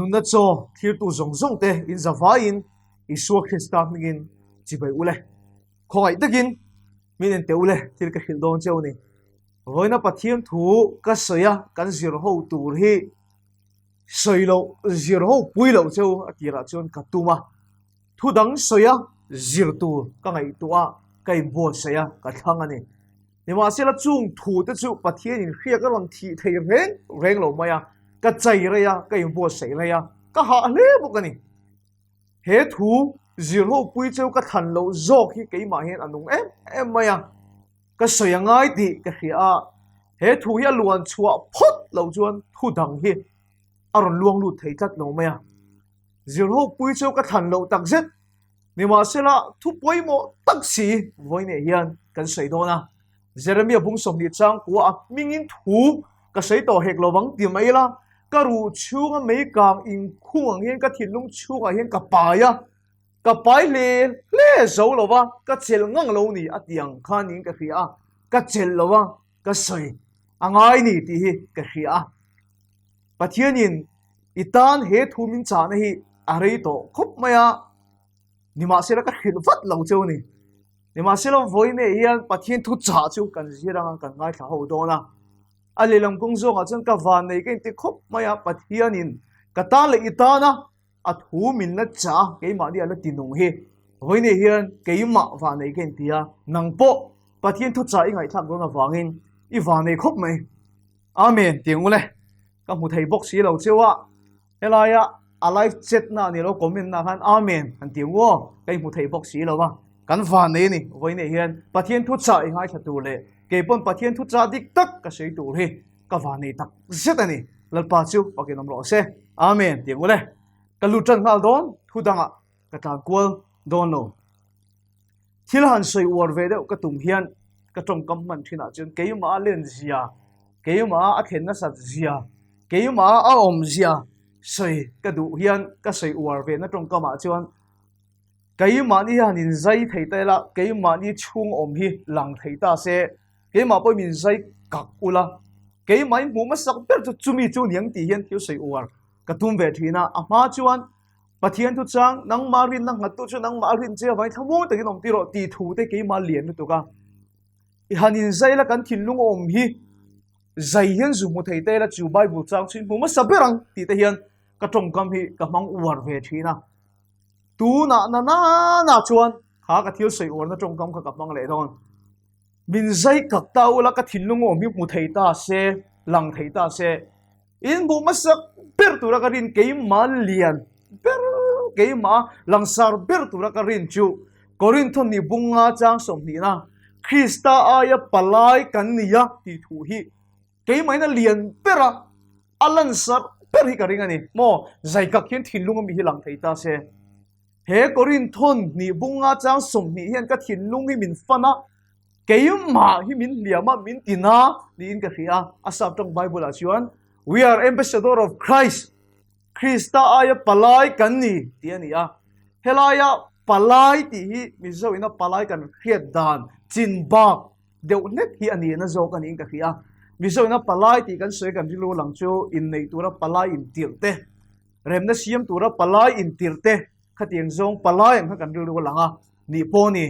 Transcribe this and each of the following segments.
Nunna chaw thlirtu zawng zawng te in zavaiin Isua Krista hmingin chibai ule. Khawngaih takin min en teh ule thil ka hrilh dawn cheu ni. Vawiina Pathian thu ka sawi a kan zir ho tur hi sawi loh zir ho pui loh cheu a tirah chuan ka tum a. Thu dang sawi a zir tur ka ngaihtuah a ka inbuatsaih a ka thlang a ni. Nimahsela chung thu te chu Pathianin hriak a rawn thih thei reng reng lo mai a, ka chai rei a, ka inbuatsaih rei a, ka hah hle bawk a ni. He thu zirhopui cheu ka thlan loh zawk hi keimah hian a nung em em mai a, ka sawi a ngai tih ka hria a, he thu hi a luan chhuah phawt loh chuan thu dang hi a rawn luang lut thei tlat lo mai a. Zirhopui cheu ka thlan loh takzet Nimahsela, thu pawimawh tak si vawiinah hian kan sawi dawn a. Jeremia bung 20 changkua a hmingin thu ka sawi tawh hek lo vang ti mai ila, ka ruh chhunga meikang inkhung ang hian ka thinlung chhungah hian ka pai a, ka pai hle hle zo lo va, ka chelh ngang lo ni a ti ang kha niin ka hria a, ka chelh lo a, ka sawi a ngai ni tih hi ka hria a. Pathianin i tan he thu min chahna hi a rei tawh khawp mai a, nimahsela ka hrilh vat lo cheu a ni. Nimahsela vawiinah hian Pathian thu chah chu kan zir anga kan ngaithla ho dawn a. A lehlam kawng zawngah chuan ka van nei ka inti khawp mai a, Pathianin ka tan leh i tana a thu min la chah a, keimahni a la ti nung hi. Vawiinah hian keimah van nei ka inti a, nang pawh Pathian thu chah i ngaihthlak dawn avangin i van nei khawp mai. Amen ti ang ule. Ka hmu thei bawk si lo cheu a, helaia a live chat na a ni lo comment na khan Amen han ti ang aw, ka inhmu thei bawk si lo a, kan van nei a ni vawiinah hian Pathian thu chah i ngaithla tur leh kei pawn Pathian thu chah dik tak ka sawi tur hi ka van nei tak zet a ni, Lalpa chu pakin awm rawh se Amen ti ang ule. Ka lut tan nghal dawn thu dangah ka tlan kual dawn lo. Thil han sawi uar ve deuh ka tum hian ka tawngkam hman thinah chuan keimah a len zia, keimah a thlen nasat zia, keimah a awm zia sawi ka duh hian ka sawi uar ve na tawngkamah chuan keimahni hian in zai thei ta ila, keimahni chhung awm hi lang thei ta se, keimah pawhin min zai kak ula, keimah in hmuh hmasak ber chu chumi chu niang tih hian thil sawi uar ka tum ve thin a, a hma chuan Pathian thu chang, nangmah rinna nghattu chu nangmah rin che avangin thlamuang takin awm tir rawh tih thu te keimah lian lutuk a. I han inzai la kan thinlung awm hi zai hian zu hmu thei te ila chu Bible chang chu in hmu hmasa ber ang tih te hian ka tawngkam hi ka hmang uar ve thin a. Tunah na na na chuan kha ka thil sawi uarna tawngkam kha ka hmang leh dawn. Min zai kak ta ula ka thinlung awm hi hmu thei ta se, lang thei ta se. In hmuh hmasak ber tura ka rin keimah lian ber, keimah langsar ber tura ka rin chu Korintho ni bunga chang sawmhnihna Krista aia palai kan ni a tih thu hi keimahin a lian ber a, a lansar ber hi ka ring a ni. Maw zaikak hian thinlung ami hi lang thei ta se. He Korinthon ni bunga chang 20 hian ka thinlung hi min fan a, Keimah hi min hliam a, min ti na niin ka hria a. A sap tawng Bible ah chuan, We are ambassador of Christ, Krista aia palai kan ni tih a ni a. Helaia palai tih hi Mizo ina palai kan hriat dan chin bak deuh hlek hi a nihna zawk a niin ka hria a. Mizo ina palai tih kan sawi kan rilru lang chu inneih tura palai intirh te, remna siam tura palai intirh te, Khatiang zawng palai ang kha kan rilru a lang a nih pawh a ni.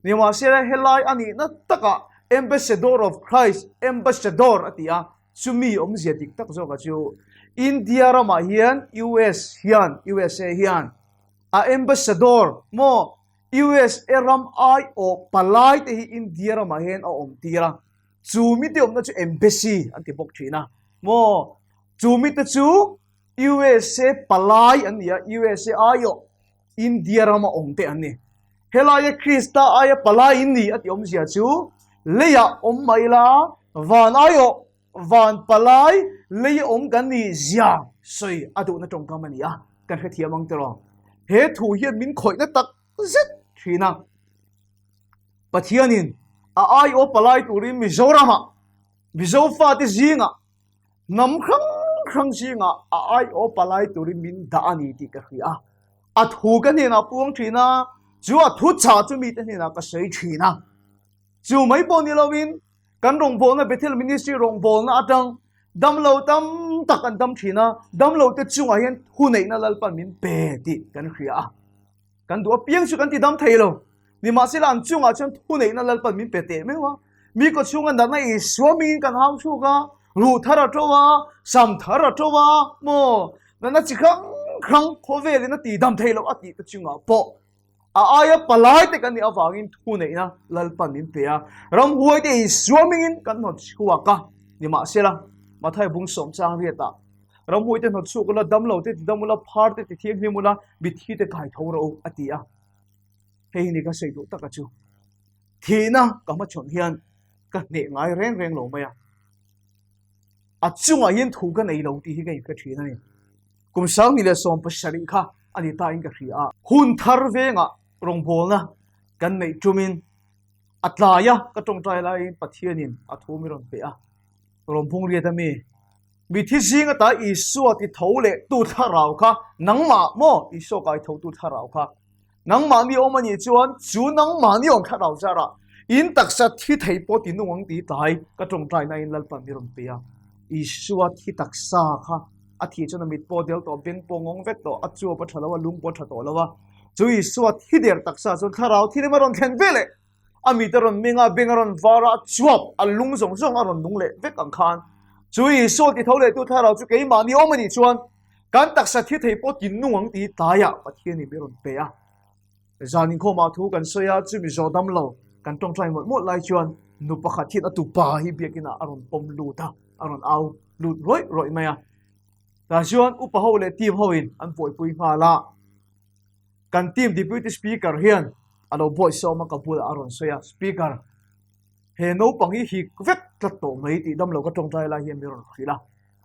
Nimahsela helai a nihna takah Ambassador of Christ, Ambassador a ti a, chumi awmzia dik tak zawkah chu India ramah hian US hian, USA hian a Ambassador maw USA ram aiawh palai te hi India ramah hian a awm tir a, chu mite awmna chu Embassy an ti bawk thin a maw, chu mite chu USA palai an ni a, USA aiawh India rama awm te an ni. Helaia Krista aia palai in ni a tih awmzia chu leiah awm mai la, van aiawh van palai leia awm kan ni zia sawi a duhna tawngkam a ni a, kan hrethiam ang tiraw. He thu hian min khawihna tak zet thin a. Pathianin a aiawh palai turin Mizoramah Mizo fate zingah Hnam hrang hrang zingah a aiawh palai turin min dah a ni tih ka hria a. A thu ka hnenah puang thin a, chu a thu chah chu mite hnenah ka sawi thin a. Chu mai pawh ni loin kan rawngbawlna Bethel Ministry rawngbawlna atang damlo tam tak an dam thin a, damlote chungah hian thuneihna Lalpan min pe tih kan hria a. Kan duh apiang chu kan ti dam thei lo. Nimahsela an chungah chuan thuneihna Lalpan min pe teh meuh a. Mi kawchhunga natna Isua hmingin kan hau chhuk a, ruh thar a to a, sam thar a to a, maw natna chi hrang hrang khawvelin a ti dam thei loh a tih te chungah pawh a aia palai te kan nih avangin thuneihna Lalpan min pe a. Ramhuai te Isua hmingin kan hnawt chhuak a. Nimahsela Mathai bung sawm chang riatah Ramhuai te hnawt chhuak ula, damlo te ti dam ula, phar te ti thianghlim ula, mitthi te kai tho rawh u, a ti a. Hei hi ni ka sawi duh taka chu. Thihna ka hmachhawn hian ka hneh ngai reng reng lo mai a. A chungah hian thu ka nei lo tih hi ka inhre thin a ni. Kum sangni leh 70 kha a ni ta in ka hria a. Hun thar vengah rawngbawlna kan neih tumin a tlaia ka tawngtai laiin Pathianin a thu mi rawn pe a. Rawnphung riat a mi Mithi zing ata Isua ti tho leh tu thlarau kha nangmah maw? Isua kai tho tu thlarau kha nangmahni awm a nih chuan chu nangmahni awm thlarau zarah in taksa thi thei pawh ti nung ang ti tlai ka tawngtaina in Lalpan mi rawn pe a. Isua thi taksa kha a thih chuan a mit pawh del tawh, beng pawh ngawng vek tawh, a chuap a tha lo a, lung pawh a tha tawh lo a. Chu Isua thi der taksa chuan thlarau thilim a rawn thlen ve leh. A mit a rawn meng a, beng a rawn var a, a chuap, a lung zawng zawng a rawn nung leh vek ang khan. Chu Isua ti tho lehtu thlarau chu keimahni awm a nih chuan kan taksa thi thei pawh ti nung ang tih tlaiah Pathianin min rawn pe a. Zan inkhawmah thu kan sawi a, chumi zawh dam lo kan tawngtai mawlh mawlh lai chuan nu pakhat hian a tupa hi biakinah a rawn pawm lut a, a rawn au lut rawih rawih mai a. Tah chuan upa ho leh team hoin an buaipui nghal a. Kan team Deputy Speaker hian a lo bawihsawm a, ka bulah a rawn sawi a, Speaker, he naupang hi hik vek tlat tawh mai tih damlo ka tawngtai lai hian min rawn hrilh a.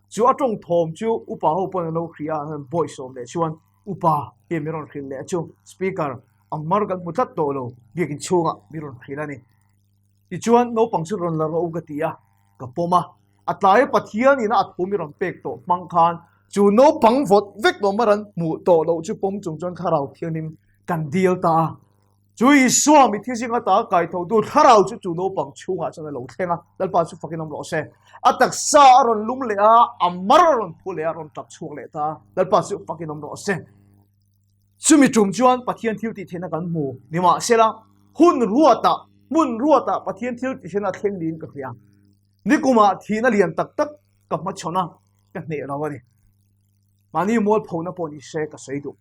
Chu a tawng thawm chu upa ho pawn an lo hrilh a, an rawn bawihsawm leh chuan upa hian min rawn hrilh leh a chu, Speaker, ang mar kan hmu tlat tawh lo, biakin chhungah min rawn hrilh a ni. Tichuan naupang chu rawn la rawh u ka ti a, ka pawm a. A tlaia Pathianin a thu mi rawn pek tawh hmang khan chu naupang vawt vek tawh mar an hmuh tawh loh chu pawm chung chuan Thlarau Thianghlim kan dil ta a. Chu Isua mitthi zinga ta kaithotu Thlarau chu chu naupang chhungah chuan a lo thleng a, Lalpa chu fakin awm rawh se. A taksa a rawn lum leh a, a mar a rawn phu leh a, a rawn tap chhuak leh ta a, Lalpa chu fakin awm rawh se. Chumi tum chuan Pathian thil tih theihna kan hmu. Nimahsela, hun ruatah, hmun ruatah Pathian thil tih theihna a thleng niin ka hria. Nikumah thihna lian tak tak ka hmachhawn a, ka hneh lo a ni. Mahni mualphona pawh ni se ka sawi duh.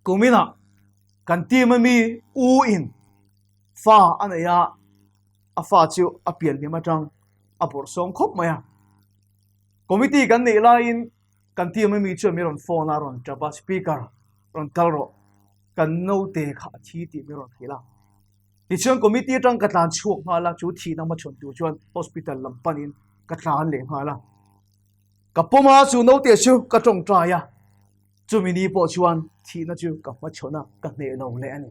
Kuminah kan team a mi U in fa a nei a, a fa chu a pian hlim atang a bawrhsawm khawp mai a. Committee kan neih laiin Kan team a mi chuan min rawn phone a, rawn tap a, speaker rawn kal rawh, kan naute kha a thi tih min rawn hrilh a. Tichuan committee atang ka tlan chhuak nghal a, chu thihna hmachhawn tur chuan hospital lam panin ka tlan leh nghal a. Ka pawm a, chu naute chu ka tawngtai a, chumi ni pawh chuan thihna chu ka hmachhawn a, ka hneh lo leh a ni.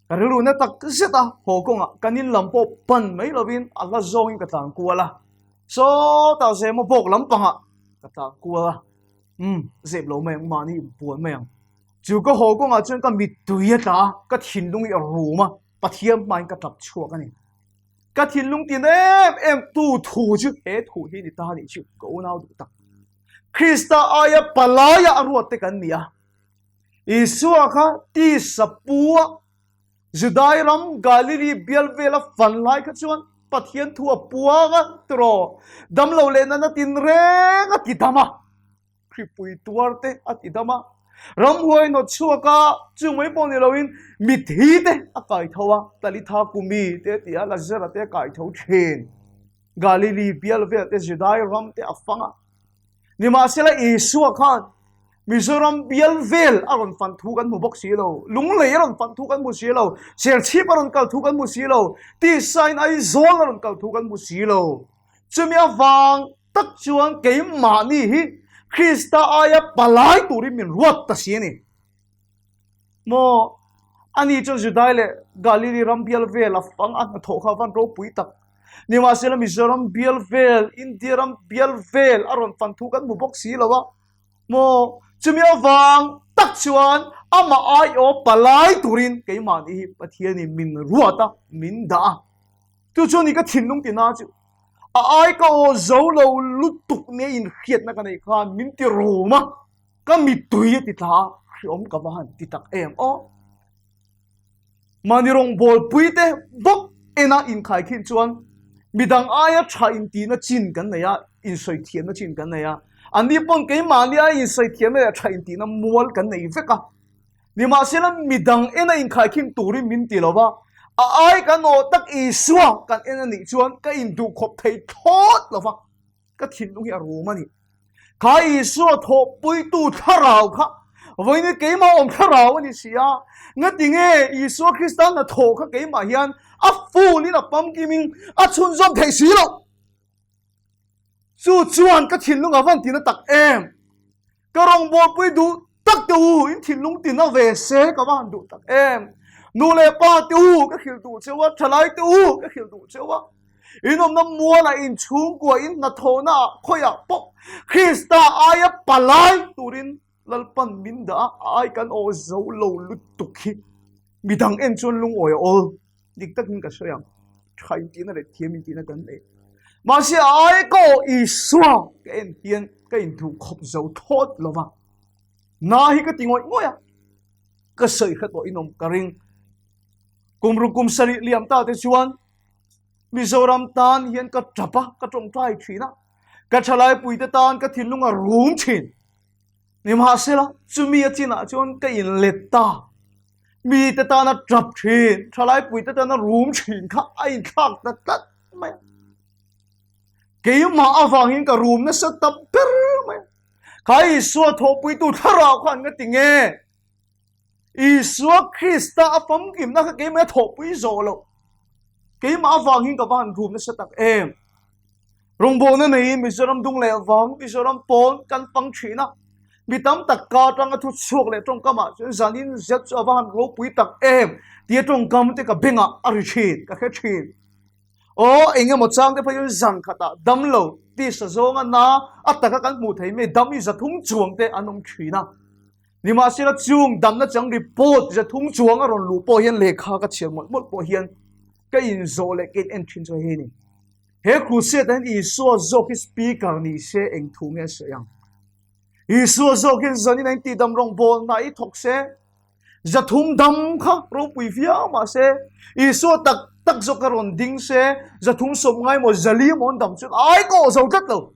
Ka rilru na tak zet a, haw kawngah kan in lam pawh pan mai lovin a hla zawngin ka tlan kual a. Sawtah Zema bawk lampangah ka tlan kual a, umm zep lo mai ang, mahni inpuan mai ang. Chu ka haw kawngah chuan ka mittui a tla a, ka thinlung hi a rum a, Pathian hmain ka tap chhuak a ni. Ka thinlung tin em em tu thu chu he thu hi ni ta nih chu ka unau duh tak. Krista aia palaia a ruat te kan ni a. Isua kha tisa pu a, Judai ram Galili bial vela fan lai kha chuan Pathian thu a puang a, tiraw? Damlo leh nana tinreng a ti dam a, hripui tuar te a ti dam a, ramhuai hnawt chhuak a, chu mai pawh ni loin mithi te a kai tho a, Talitha Kumi te a ti a, Lazara te a kai tho thin. Galili bial vel te Judai ram te a fang a. Nimahsela Isua khan Mizoram bial vel a rawn fan thu kan hmu bawk si lo, Lunglei a rawn fan thu kan hmu si lo, Serchhip a rawn kal thu kan hmu si lo, Tisain Aizawl a rawn kal thu kan hmu si lo. Chumi avang tak chuan keimahni hi Krista aia palai turin min ruat ta si a ni. Maw? Ani chuan Judai leh Galili ram bial vel a fang a hnathawh kha a van ropui tak. Nimahsela Mizoram bial vel, India ram bial vel a rawn fan thu kan hmu bawk si lo a. Maw? Chumi avang tak chuan amah aiawh palai turin keimahni hi Pathianin min ruat a, min dah a. Chu chuan i ka thinlung tina chu. A ai ka aw zo lo lutuk nia inhriatna ka neih khan min ti rum a, ka mittui a ti tla a, hreawm ka va han ti tak em aw. Mahni rawngbawlpui te bawk ena inkhai khin chuan midang aia tha intihna chin kan nei a, insawi thiamna chin kan nei a. Anni pawn keimahni aia insawi thiamna leh tha intihna mual kan nei vek a. Nimahsela midang ena inkhai khin turin min ti lo va, a ai kan aw tak Isua kan en a nih chuan ka induhkhawp thei thlawt lo va, ka thinlung hi a rum a ni. Kha Isua thawhpuitu thlarau kha vawiin keimah awm thlarau a ni si a, ngati nge Isua Krista hnathawh kha keimah hian a full-in a pamkimin a chhunzawm theih si loh? Chu chuan ka thinlung a van tina tak em? Ka rawngbawlpui duh tak te u, in thinlung tina ve se ka va han duh tak em? Nu leh pa te u, ka hrilh duh cheu a, thalai te u, ka hrilh duh cheu a. In awmna mualah, in chhungkua, in hnathawhna ah khawiah pawh Krista aia palai turin Lalpan min dah a, a ai kan aw zo lo lutuk hi midang en chuan lungawi a awl. Dik takin ka sawi ang, tha intihna leh thiam intihna kan nei. Mahse a ai ka aw Isua ka en hian ka induh khawp zo thawt lo va. Na hi ka ti ngawih ngawih a, ka sawi hre tawh inawm ka ring. Kum ruk kum sarih liam ta te chuan Mizoram tan hian ka tap a, ka tawngtai thin a, ka thalaipuite tan ka thinlung a rum thin. Nimahsela, chumi a chinah chuan ka inlet ta. Mite tana tap thin, thalaipuite tana rum thin kha a inthlak ta tlat mai a. Keimah avangin ka rum nasa ta ber mai a. Kha Isua thawhpuitu thlarau khan nga ti nge? Isua Krista a famkimna kha keimah a thawhpui zawh loh. Keimah avangin ka va han rum nasa tak em. Rawngbawlna neiin Mizoram dung leh vang, Mizoram pawn kan fang thin a. Mi tam tak ka atanga thu chhuak leh tawngkamah chuan zanin zet chu a va han ropui tak em tia tawngkam te ka bengah a ri thin, ka hre thin. Aw, eng emaw chang te phei chuan zan khatah damlo tisa zawnga na a taka kan hmuh thei mai dam i zathum chuang te an awm thin a. Nimahsela chung damna chang report zathum chuang a rawn luh pawh hian lehkha ka chhiar mawlh mawlh pawh hian ka inzawh leh ka in en thin chu hei ni. He crusade ah hian Isua zawk hi speaker ni se eng thu nge a sawi ang? Isua zawk hian zanin a intihdam rawngbawlna i thawk se, zathum dam kha ropui viau mah se, Isua tak tak zawk kha rawn ding se, zathum sawm ngai maw zali maw an dam chuan ai ka awh zo tlat lo.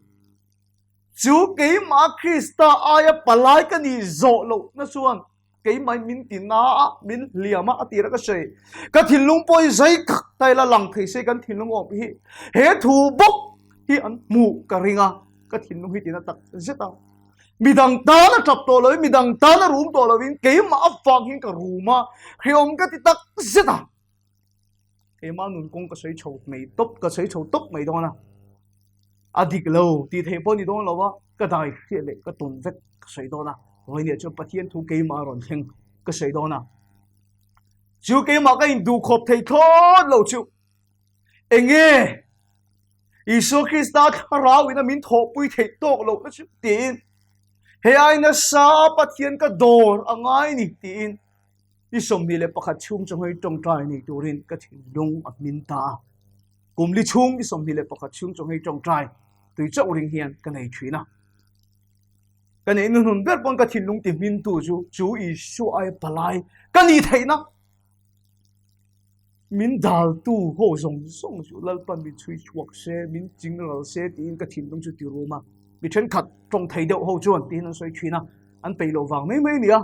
Chu keimah Krista aia palai ka nih zawh lohna chuan keimah min ti na a, min hliam a, a tira ka sawi. Ka thinlung pawh hi zai tak ta ila lang thei se kan thinlung awm hi he thu bawk hi an hmuh ka ring a, ka thinlung hi tina tak zet a. Midang tana tap tawh lovin, midang tana rum tawh lovin keimah avang hian ka rum a, hreawm ka ti tak zet a. Keimah nun kawng ka sawi chho mai tawp, ka sawi chho tawp mai dawn a. A dik lo tih theih pawh ni dawn lo a, ka dai hriat leh ka tawn vek ka sawi dawn a. Vawinia chuan Pathian thu keimah a rawn thleng ka sawi dawn a. Chu keimah ka induhkhawp thei thlawt lo chu enge Isua Krista thlarau ina min thawhpui theih tawk loh na chu tiin he ai nasa Pathian ka dawr a ngai ni tiin Ni 21 chhung chu nghei tawngtai nei turin ka thinlung a hmin ta a. Kum li chhung ni 21 chhung chu nghei tawngtai tui chauh ring hian ka nei thin a. Ka neih nuhnun ber pawn ka thinlung ti hmintu chu chu Isua aia palai ka nih theihna min daltu ho zawng zawng chu Lalpan min chhui chhuak se, min ching ral se tiin ka thinlung chu ti rum a. Mi thenkhat tawng thei deuh ho chuan tiin an sawi thin a, an peih loh vang mai mai a ni a.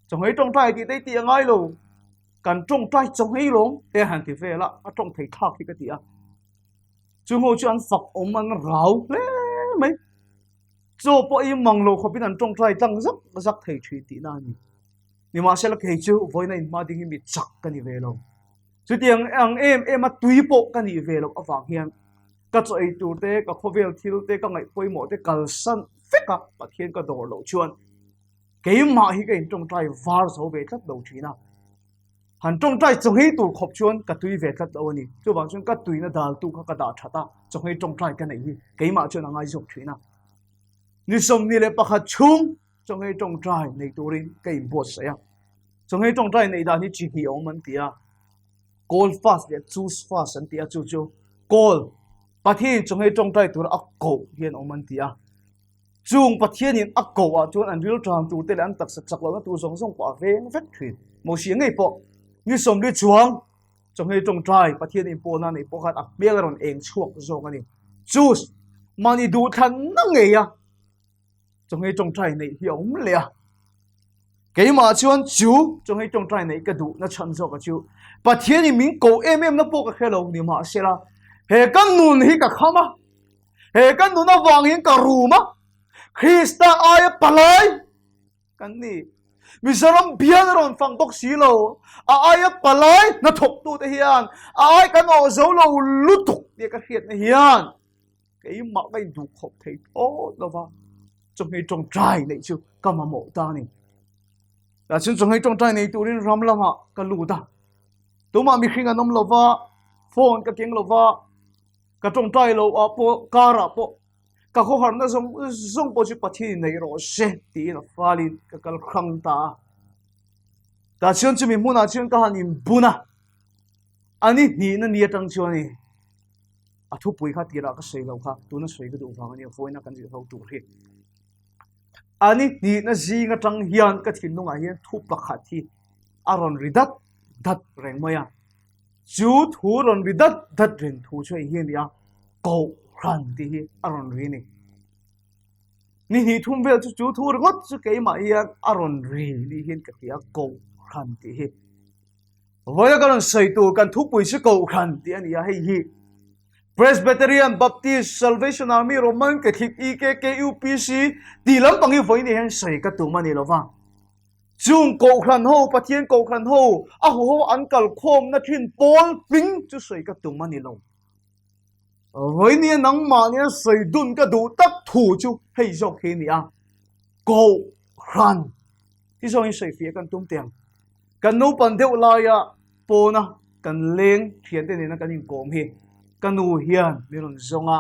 Chawnghei tawngtai tih te tih a ngai lo. Kan tawngtai chawnghei lawng te han ti vel a, a tawng thei thlak hi ka ti a. Chu ho chu an fak awm an rau hle mai. Chaw pawh i mang lo khawpin an tawngtai tlang zak zak thei thin tihna a ni. Nimahsela kei chu vawiina inhma ding hi mi chak ka ni ve lo. Chutiang ang em em a tui pawh ka nih ve loh avang hian ka chaw ei tur te, ka khawvel thil te, ka ngaih pawimawh te kalsan vek a Pathian ka dawr loh chuan Keimah hi ka intawngtai var zo ve tlat lo thin a, han tawngtai chawnghei tur khawp chuan ka tui ve tlat lo a ni. Chuvang chuan ka tuina daltu kha ka dah that a, chawnghei tawngtai ka neih hi keimah chuan a ngai zawk thin a. Ni 21 chhung chawnghei tawngtai nei turin ka inbuatsaih a. Chawnghei tawngtai neih dan hi chi hnih a awm an ti a, call fast leh choose fast an ti a, chu chu call. Pathianin chawnghei tawngtai tura a koh hian awm an ti a. Chung Pathianin a koh ah chuan an rilṭam tur te leh an taksa chak lohna tur zawng zawng pawh a veng vek thin. Mosia ngei pawh ni sawmli chuang chawnghei tawngtai Pathian inpawhna neih pawh khan a hmel a rawn eng chhuak zawk a ni. Chus mahni duhthlanna ngei a chawnghei tawngtai neih hi a awm leh a. Keimah chuan chu chawnghei tawngtai neih ka duh na chhan zawk a chu Pathianin min koh em em na pawh ka hre lo ni mahsela he ka nun hi ka kham a. He kan nun avang hian ka rum a, Krista aia palai kan ni. Mizoram bial a rawn fang bawk si lo, a aia palai hnathawktute hian a ai kan awh zo lo lutuk tia ka hriatna hian keimah ka induh khawp thei thlawt lo va, chawhmeh tawngtai neih chu ka mamawh ta a ni. Tah chuan chawhmeh tawngtai nei turin ram lamah ka lut a, tumah mihring an awm lo va, phone ka keng lo va, Ka tawngtai lo ah pawh car ah pawh ka khawharna zawng zawng pawh chu Pathian in neih rawh se tiin a falin ka kal hrang ta a. Tah chuan chumi hmunah chuan ka han inbun a, a ni hnihna ni atang chuan i a thupui kha tirah ka sawi lo kha tuna sawi ka duh vang a nia vawiina kan zirho tur hi. A ni hnihna zing atang hian ka thinlungah hian thu pakhat hi a rawn ri dat dat reng mai a. Chu thu rawn ri dat dat reng thu chu hei hi a ni a, Kohhran tih hi a rawn ri a ni. Ni hnih thum vel chu chu thu ringawt chu keimah hian a rawn ri ni hian ka hria a, Kohhran tih hi. Vawiin ka rawn sawi tur kan thupui chu Kohhran tih a ni a, hei hi Presbyterian, Baptist, Salvation Army, Roman Catholic, EKK, UPC tih lampang hi vawiin hian sawi ka tum a ni lo va. Chung Kohhran ho, Pathian Kohhran ho, a huho an kal khawmna thin pawl hming chu sawi ka tum a ni lo. Vawinia nangmah nia sawi dun ka duh tak thu chu hei zawk hi a ni a, Kohhran hi zawngin sawi fiah kan tum teh ang. Kan naupan deuh laia pawna kan leng thiante nena kan inkawm hi ka nu hian min rawn zawng a,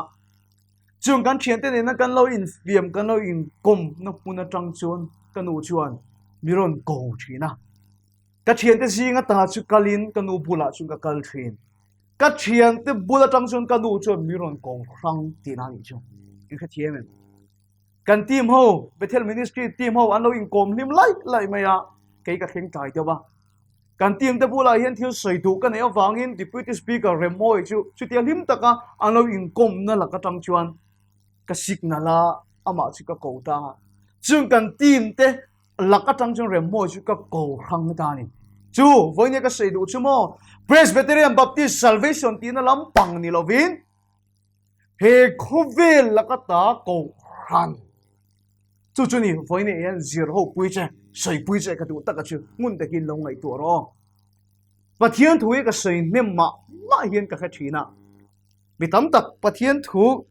Chung kan thiante nena kan lo infiam, kan lo inkawm na hmun atang chuan ka nu chuan mi rawn ko thin a. Ka thiante zinga ta chu kalin ka nu bulah chuan ka kal thin. Ka thiante bul atang chuan ka nu chuan mi rawn ko hrang tihna a nih chu. In hrethiam em? Kan team ho, Bethel Ministry team ho an lo inkawm hlim laih laih mai a, kei ka thleng tlai deuh a. Kan team te bulah hian thil sawi duh ka neih avangin Deputy Speaker Remawi chu chutia hlim taka an lo inkawmna lak atang chuan ka signal a, amah chu ka ko ta a. Chung kan team te lak atang chuan Remawi chu ka ko hrang ta a ni. Chu vawinia ka sawi duh chu maw Presbyterian Baptist Salvation tihna lampang ni lovin he khawvel lak ata ko hran. Chu chu ni, vawiin hian zir ho pui che, sawi pui che ka duh tak a chu, ngun takin lo ngaihtuah rawh aw. Pathian thu hi ka sawi hnem mah mah hian ka hre thin a. Mi tam tak Pathian thu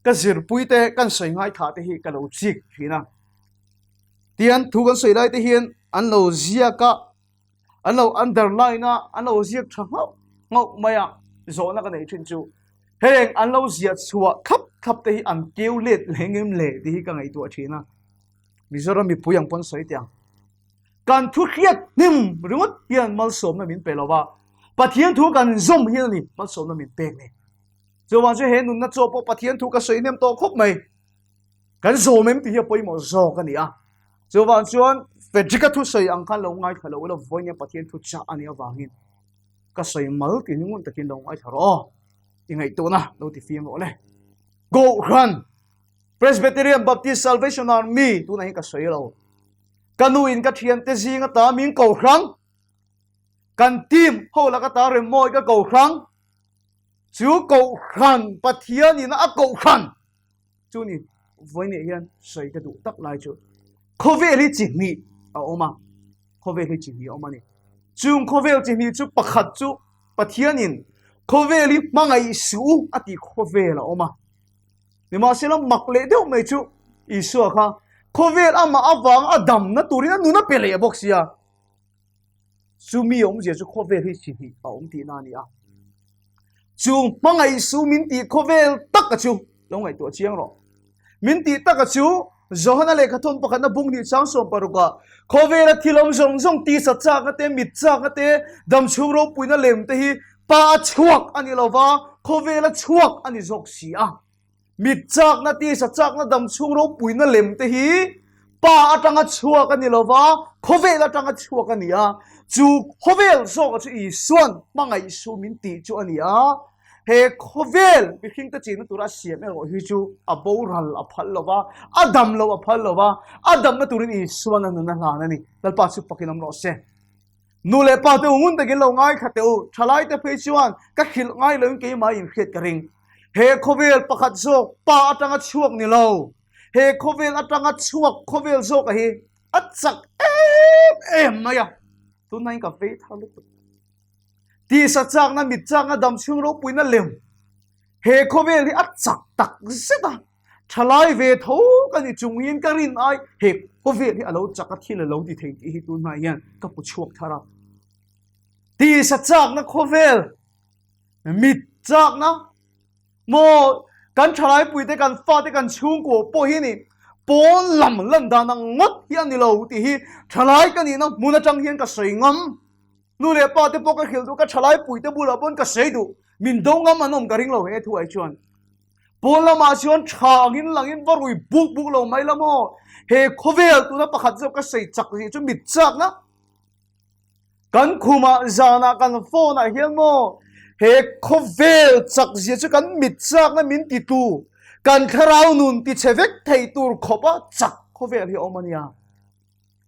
ka zirpui te, kan sawi ngaithla te hi ka lo chik thin a. Tian thu kan sawi lai te hian an lo ziak a, an lo underline a, an lo ziak tha nghauh nghauh mai a, zawhna ka neih thin chu heng an lo ziah chhuah thlap thlap te hi an keu let leh ngem le tih hi ka ngaihtuah thin a. Mizoram mipui ang pawn sawi teh ang. Kan thu hriat hnim ringawt hian malsawmna min pe lo va, Pathian thu kan zawm hian a ni malsawmna min pek ni. Chuvang chu he nunna chaw pawh Pathian thu ka sawi hnem tawh khawp mai. Kan zawm em tih hi a pawimawh zawk a ni a. Chuvang chuan Frederick-a thusawi ang khan lo ngaithla lo ila vawiin Pathian thu chah a nih avangin ka sawi mal tih ngun takin lo ngaithla rawh aw. I ngaihtuahna lo ti fim rawh le. Kohhran Presbyterian Baptist Salvation Army tunah hian ka sawi lo. Ka nu in ka thiante zing ata min kohhran kan team ho laka ta remawi ka kohhran chu kohhran Pathian in a kohhran Chu ni vawiin hian sawi ka duh tak lai chu khawvel hi chi hnih a awm a, khawvel hi chi hnih a awm a ni. Chung khawvel chi hnih chu pakhat chu Pathianin khawvel hi hmangaih suh u a tih khawvel a awm a. Nimahsela mak leh deuh mai chu Isua kha khawvel amah avanga a damna turin a nun a pe leh bawk sia. Chumi awmzia chu khawvel hi chi hnih a awm tihna a ni a. Chung hmangaih su min tih khawvel taka chu lo ngaihtuah chiang rawh. Min tih taka chu Johana lehkhathawn pakhatna bung hnih chang sawm parukah khawvela thil awm zawng zawng tisa chakna te, mit chakna te, damchhung ropuina lem te hi pa a chhuak a ni lo va. Khawvela chhuak a ni zawk si a. Mit chakna, tisa chakna, dam chhung ropuina lem te hi Pa atanga chhuak a ni lo va, khawvel atanga chhuak a ni a. Chu khawvel zawka chu Isuan hmangaih su min tih chu a ni a. He khawvel mihringte chenna tura a siam erawh hi chu a boral a phal lo va, a dam lo a phal lo va, a damna turin Isuan a nun a hlan a ni. Lalpa chu pakin awm rawh se. Nu leh pa te u ngun takin lo ngaithla teh u, thalaite phei chuan ka hrilh ngai loin keimah in hriat ka ring. He khawvel pakhat zawk pa atanga chhuak ni lo, he khawvel atanga chhuak khawvel zawka hi a chak em em mai a, tunah ka vei thar lutuk. Tisa chakna, mit chakna, dam chhung ropuina lem he khawvel hi a chak tak zet a, thalai ve tho ka ni chung hian ka rin ai he khawvel hi a lo chak a, thil a lo ti thei tih hi tunah hian ka pu chhuak thar a. Tisa chakna khawvel, mit chakna maw kan thalai puite kan fate kan chhungkaw pawh hi ni pawn lam lan dan ang ngawt hi a ni lo tih hi thalai ka nihna hmun atang hian ka sawi ngam. Nu leh pa te pawh ka hrilh duh, ka thalai puite bulah pawn ka sawi duh, min do ngam an awm ka ring lo he thu ai chuan. Pawn lamah chuan tha angin langin va rui buk buk lo mai la maw? He khawvel tuna pakhat zawk ka sawi chak zih chu mit chakna. Kan khumah zanah kan phone ah hian maw he khawvel chak zia chu kan mit chakna min titu, kan thlarau nun tichhe vek thei tur khawpa chak khawvel hi a awm a nia.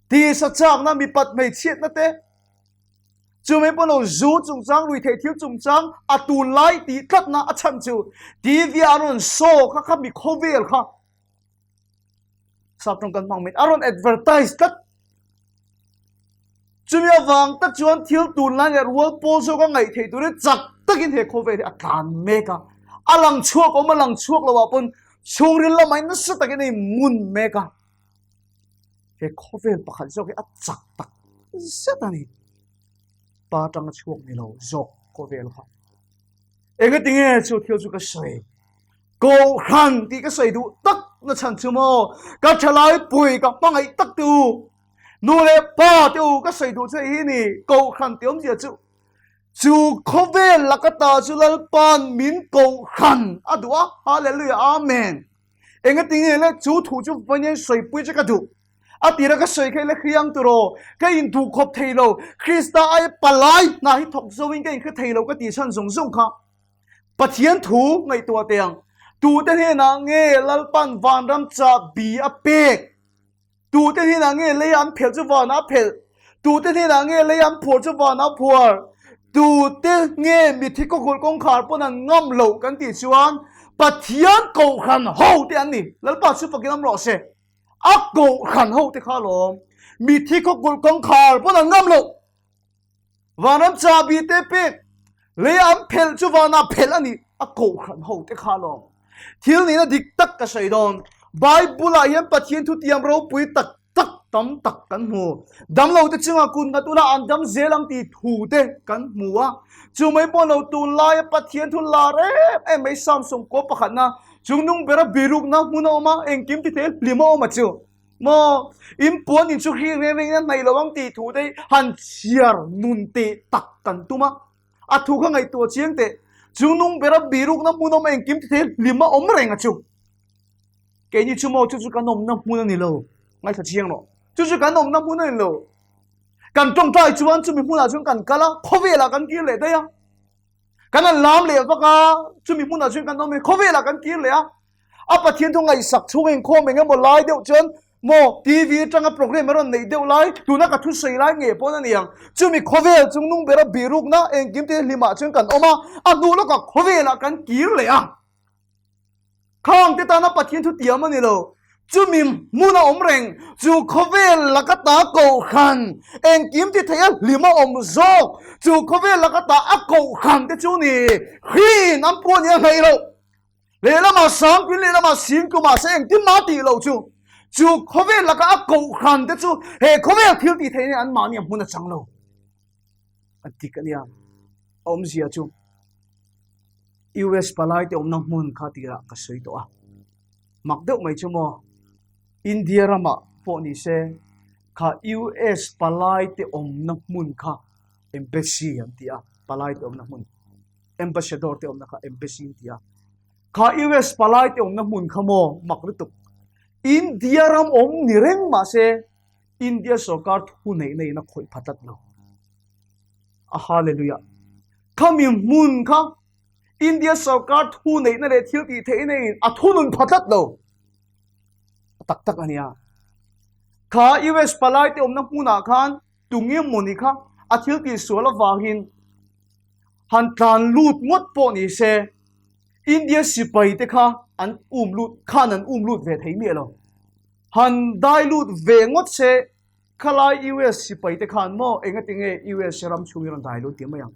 Tisa chakna mipat hmeichhiatna te, chumai pawh lo zu chungchang, ruihtheih thil chungchang a tunlai tih tlatna a chhan chu TV ah a rawn show kha kha mi khawvel kha sap tawng kan hmang mai a rawn advertise tlat. Chumi avang tak chuan thil tunlai leh rual pawl zawk a ngaih theih turin chak takin he khawvel hi a tlan mek a, a lang chhuak awm a lang chhuak lo ah pawn chhungril lamah nasa takin a inmun mek a. He khawvel pakhat zawk hi a chak tak zet a ni. Pa tanga chhuak ni lo zawk khawvel kha. Engati nge chu thil chu ka sawi? Kohhran tih ka sawi duh tak na chhan chu maw? Ka thalai pui ka hmangaih tak te u, nu leh pa te u ka sawi duh che hi ni. Kohhran tih awmzia chu chu khawvel laka ta chu Lalpa'n min kohhran a duh a. Hallelujah Amen. Engati nge le chu thu chu vawiin sawipui che ka duh? A tira ka sawi kha i la hriang tur aw, ka induh khawp thei lo, Krista aia palai hna hi thawk zoin ka inhre thei lo ka tih chhan zawng zawng kha Pathian thu ngaihtuah teh ang. Tute hnenah nge Lalpan vanram chahbi a pek? Tute hnenah nge lei an phelh chu vanah a phelh? Tute hnenah nge lei an phuar chu vanah a phuar? Tute nge mithi kawkulh kawngkhar pawn an ngam loh kan tih chuan Pathian kohhran ho te an ni. Lalpa chu fakin awm rawh se. A kohhran ho te kha alawm. Mithi kawkulh kawngkhar pawn an ngam loh. Vanram chahbi te pek lei an phelh chu vanah phelh a ni. A kohhran ho te kha alawm. Thil nihna dik tak ka sawi dawn. Bible-ah hian Pathian thutiam ropui tak tak tam tak kan hmu. Damlo te chungah kun nghat ula an dam zel ang tih thu te kan hmu a. Chu mai pawh lo tunlaia Pathian thu lar em em mai Samson kaw pakhatna chungnung bera birukna hmun a awm a, engkim ti thei hlim a awm a chu. Maw in puan in chu hri reng rengin a hnaih lo ang tih thu te han chhiar nun teh tak kan tum a. A thu kha ngaihtuah chiang teh. Chungnung bera birukna hmun awm a engkim ti thei hlim a awm reng a chu. Keini chu maw chu chu kan awmna hmun a ni lo. Ngaithla chiang rawh. Chu chu kan awmna hmun a ni lo. Kan tawngtai chuan chumi hmunah chuan kan kal a, khawvelah kan kir leh daih a. Kan han lam leh vak a, chumi hmunah chuan kan awm e, khawvelah kan kir leh a. A Pathian thu ngaihsak chhung inkhawm eng emaw lai deuh chuan maw TV atanga program a rawn neih deuh lai, tuna ka thusawi lai ngei pawn a ni ang. Chumi khawvel chung nung bera birukna engkim te hlimah chuan kan awm a, a hnu lawkah khawvelah kan kir leh a. Khang te tana Pathian thu tiam a ni lo. Chumi hmun a awm reng, chu khawvel laka ta kohhran, engkim ti thei a hlim a awm zawk, chu khawvel laka ta a kohhran te chu ni, hriin an puan hi a hnaih loh. Lehlamah sangpin lehlamah singtu mahse engtin mah tih loh chu, chu khawvel laka a kohhran te chu he khawvel thil tih theih nen anmahni a hmun a chang lo. A dik a nia, a awmzia chu. US palai te awmna hmun kha tirah ka sawi tawh a, mak deuh mai chu maw India ramah pawh ni se kha US palai te awmna hmun kha embassy an ti a, palai te awmna hmun. Ambassador te awmna kha embassy an ti a. Kha US palai te awmna hmun kha maw mak lutuk. India ram awm ni reng mahse India sorkar thu neihna in a khawih pha tlat lo. A hallelujah. Khami hmun kha India sorkar thu neihna leh thil tih theihna in a thunun pha tlat lo. A tak tak a nia. Kha US palai te awmna hmunah khan tunge mawni kha a thil tih sual avangin han tlan lut ngawt pawh ni se India sipai te kha an um lut khan an um lut ve thei miah lo. Han dai lut ve ngawt se khalai US sipai te khan maw engatinge US ram chhung hi rawn dai lut tih mai ang.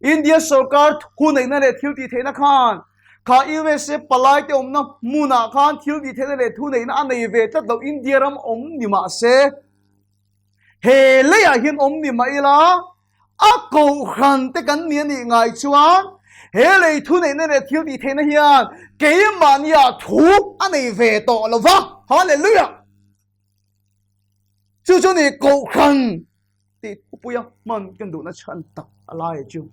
India sorkar thu neihna leh thil tih theihna khan kha USA palai te awmna hmunah khan thil tih theihna leh thu neihna a nei ve tlat lo India ram awm ni mah se he leiah hian awm ni mah ila a kohhran te kan ni a nih ngai chuan he lei thu neihna leh thil tih theihna hian keimahnia thu a nei ve tawh lo va. Hallelujah! Chu chu ni kohhran tih thupuia hman kan duhna chhan tak a lai chu.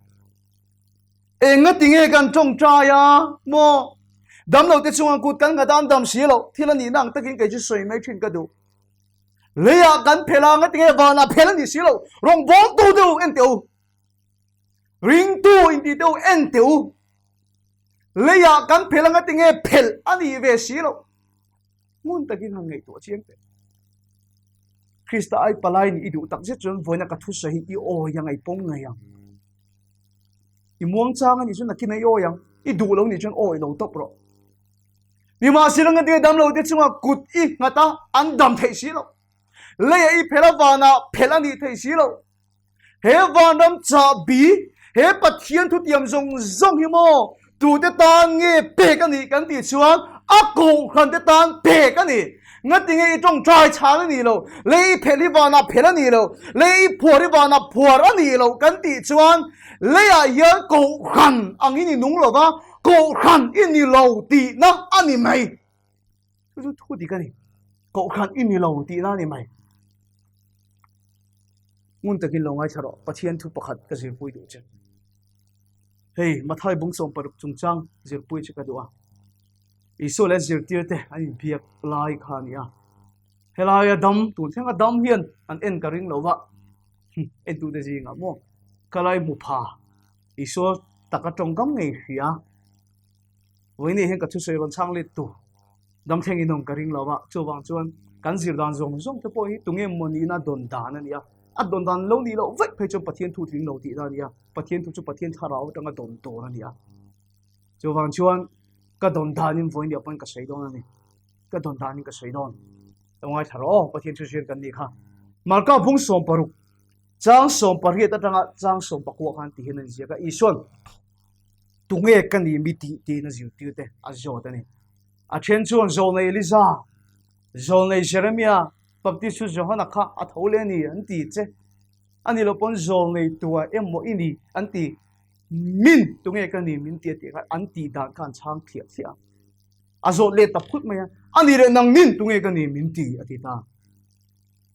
Enga tinge kan tawngtai a maw? Damlo te chunga kut kan nghat a an dam si lo thil a nihna ang takin kei chu sawi mai thin ka duh. Leiah kan phel a, ngatinge vanah phel a nih si lo. Rawngbawltu te u en teh u. Ringtu intih te u en teh u. Leiah kan phel a, ngatinge phel a nih ve si lo. Ngun takin han ngaihtuah chiang teh. Krista ai palai nih i duh tak zet chuan vawiina ka thusawi hi i awi ang, i pawm ngei ang. I muangchang a nih chuan nakin a i awi ang. I duh lo nih chuan awi lo tawp rawh. Nimahsela ngatinge dam lo te chunga kut i nghat a, an dam theih si lo. Leiah i phelh a, vanah phelh a nih theih si lo. He vanram chahbi, he Pathian thutiam zawng zawng hi maw tute tan nge pek a nih kan tih chuan a kohhran te tan pek a ni. Ngatinge i tawngtai chhan a nih lo, lei i phelh hi vanah phelh a nih lo, lei i phuar hi vanah phuar a nih lo kan tih chuan leiah hian kohhran angin i nung lo va, kohhran i ni lo tihna a ni mai. Chu chu thu dik a ni. Kohhran i ni lo tihna a ni mai. Ngun takin lo ngaithla rawh, Pathian thu pakhat ka zirpui duh che. Hei, Mathai bung 60 chungchang zirpui che ka duh a. Isua leh zirtir te an inbiak lai kha a ni a. Helaia dam, tun thlenga dam hian an en ka ring lo va. Entute zingah maw ka lai hmu pha Isua taka tawngkam ngei hria. Vawiin hian ka thusawi rawn chhang let tu dam thleng in awm ka ring lo va, chuvang chuan kan zir dan zawng zawng te pawh hi tunge maw nihna dawn dan a ni a, a dawn dan lo nih loh vek phei chuan Pathian thu tling lo tihna a ni a, Pathian thu chu Pathian thlarau atanga dawn tur a ni a. Chuvang chuan ka dawn danin vawiin ah pawhin ka sawi dawn a ni, ka dawn danin ka sawi dawn. Lo ngaithla rawh aw, Pathian thu zir kan nih kha. Marka bung 60 chang 18 atanga chang 19 khan ti hian a inziak a, Isuan Tunge ka ni mi tih tiin a zirtir te a zawt a ni. A then chuan Zawlnei Eliza, Zawlnei Jeremia, Baptistu Johana kha a tho leh a ni an ti che. A ni lo pawn Zawlnei tua emaw i ni an ti. Min tunge ka ni min ti a tih kha an tih dan kha an chhang thliah thliah a. A zawt let ta phut mai a, a ni leh nang min tunge ka ni min ti a ti ta.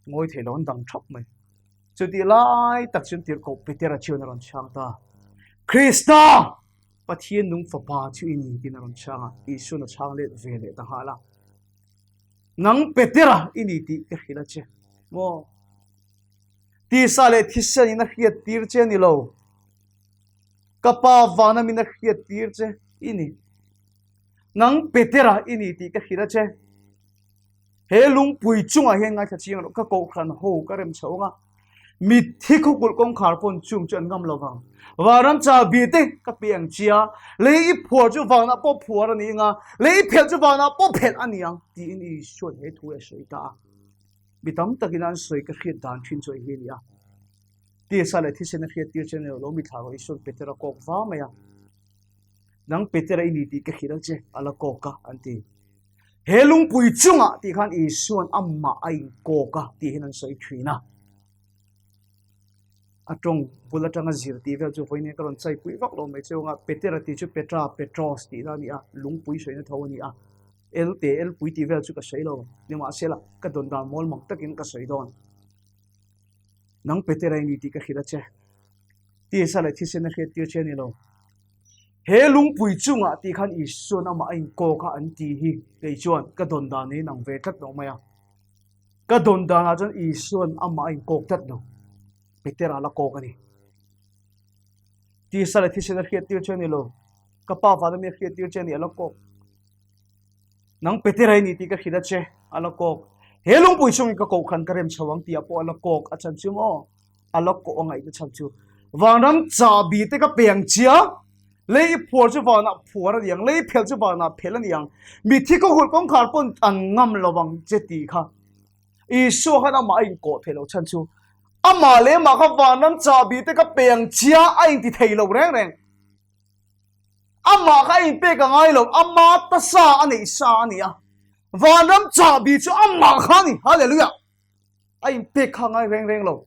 Ngawi thei lo an dang thap mai. Chutih lai tak chuan Tirhkoh Petera chuan a rawn chhang ta. Krista! Pathian nung fapa chu i ni tiin a rawn chhang a, Isuan a chhang let ve leh ta nghal a. Nang Petera i ni tih ka hrilh a che. Maw? Tisa leh thisen in a hriat tir che a ni lo. Ka Pa vana min a hriat tir che i ni. Nang Petera i ni tih ka hrilh a che. He lungpui chungah hian ngaithla chiang loh ka kohhran ho ka rem chho anga mitthi khawkulh kawngkhar pawn chung chu an ngam lo vang. Vanram chahbi te ka pe ang chia, lei i phuar chu vanah pawh phuar a ni anga, lei i phelh chu vanah pawh phelh a ni ang tiin Isua'n he thu hi a sawi ta a. Mi tam takin an sawi ka hriat dan thin chu hei hi a ni a. Tisa leh thisen a hriat tir che ni lo, mi thla rawh Isua'n Petera kawk va mai a. Nang Petera i ni tih ka hrilh ang che, a la kawk a, an ti. He lungpui chungah tih khan Isua'n amah a inkawk a tih hian an sawi thin a. A tawng bul atanga zir tih vel chu vawiin ka rawn chaipui vak lo mai cheu anga Petera tih chu Petra, Petros tih na a ni a, lungpui sawina tho a ni a. Elte, elpui tih vel chu ka sawi lo, nimahsela ka dawn dan mawl mak takin ka sawi dawn. Nang Petera i ni tih ka hrilh a che. Tisa leh thisen a hriat tir che a ni lo. He lungpui chungah tih khan Isua'n amah a inkawk a an tih hi kei chuan ka dawn dan a inang ve tlat lo mai a. Ka dawn danah chuan Isua'n amah a inkawk tlat lo. Petera la kawk a ni. Tisa leh thisen a hriat tir che a ni lo. Ka pa vana mi a hriat tir che a ni a la kawk. Nang Petera i ni tih ka hrilh a che a la kawk. He lungpui chungin ka kohhran ka rem chho ang tih ah pawh a la kawk a chan chu maw? A la kawh a ngaihna chhan chu vanram chahbi te ka pe ang chia, lei i phuar chu vanah phuar a ni ang, lei i phel chu vanah phel a ni ang, mitthi ka hulh kawngkhar pawn an ngam lo ang che tih kha Isua khan amah a inkawh theih loh chhan chu amah leh amah kha vanram chahbi te ka pe ang chia a inti thei lo reng reng. Amah kha a inpek a ngai lo, ama tasa a neih sa a ni a, vanram chahbi chu amah kha a ni, Hallelujah! A inpek kha ngai reng reng lo.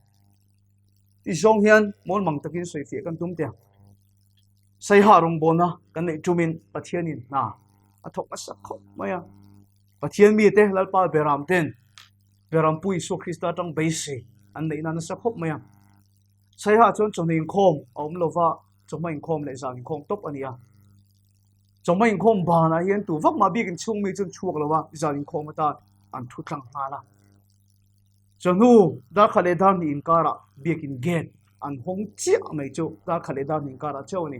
Ti zawng hian mawlmang takin sawifiah kan tum teh. Saiha rawngbawlna kan neih tumin Pathianin hna a thawk nasa khawp mai a. Pathian mite Lalpa Beram ten Berampui Isua Krista atang beisei an neihna nasa khawp mai a. Saiha chuan chawhnu inkhawm a awm lova, chawhma inkhawm leh zan inkhawm tawp a ni a. Chawhma inkhawm banah hian tu vak mah biak inchhung mi chu an chhuak lo a, zan inkhawm atan an thu tlang nghal a. Chawhnu darkhat leh dar hnih inkarah biakin gate an hawng chiah mai chu darkhat leh dar hnih inkarah chauh a ni.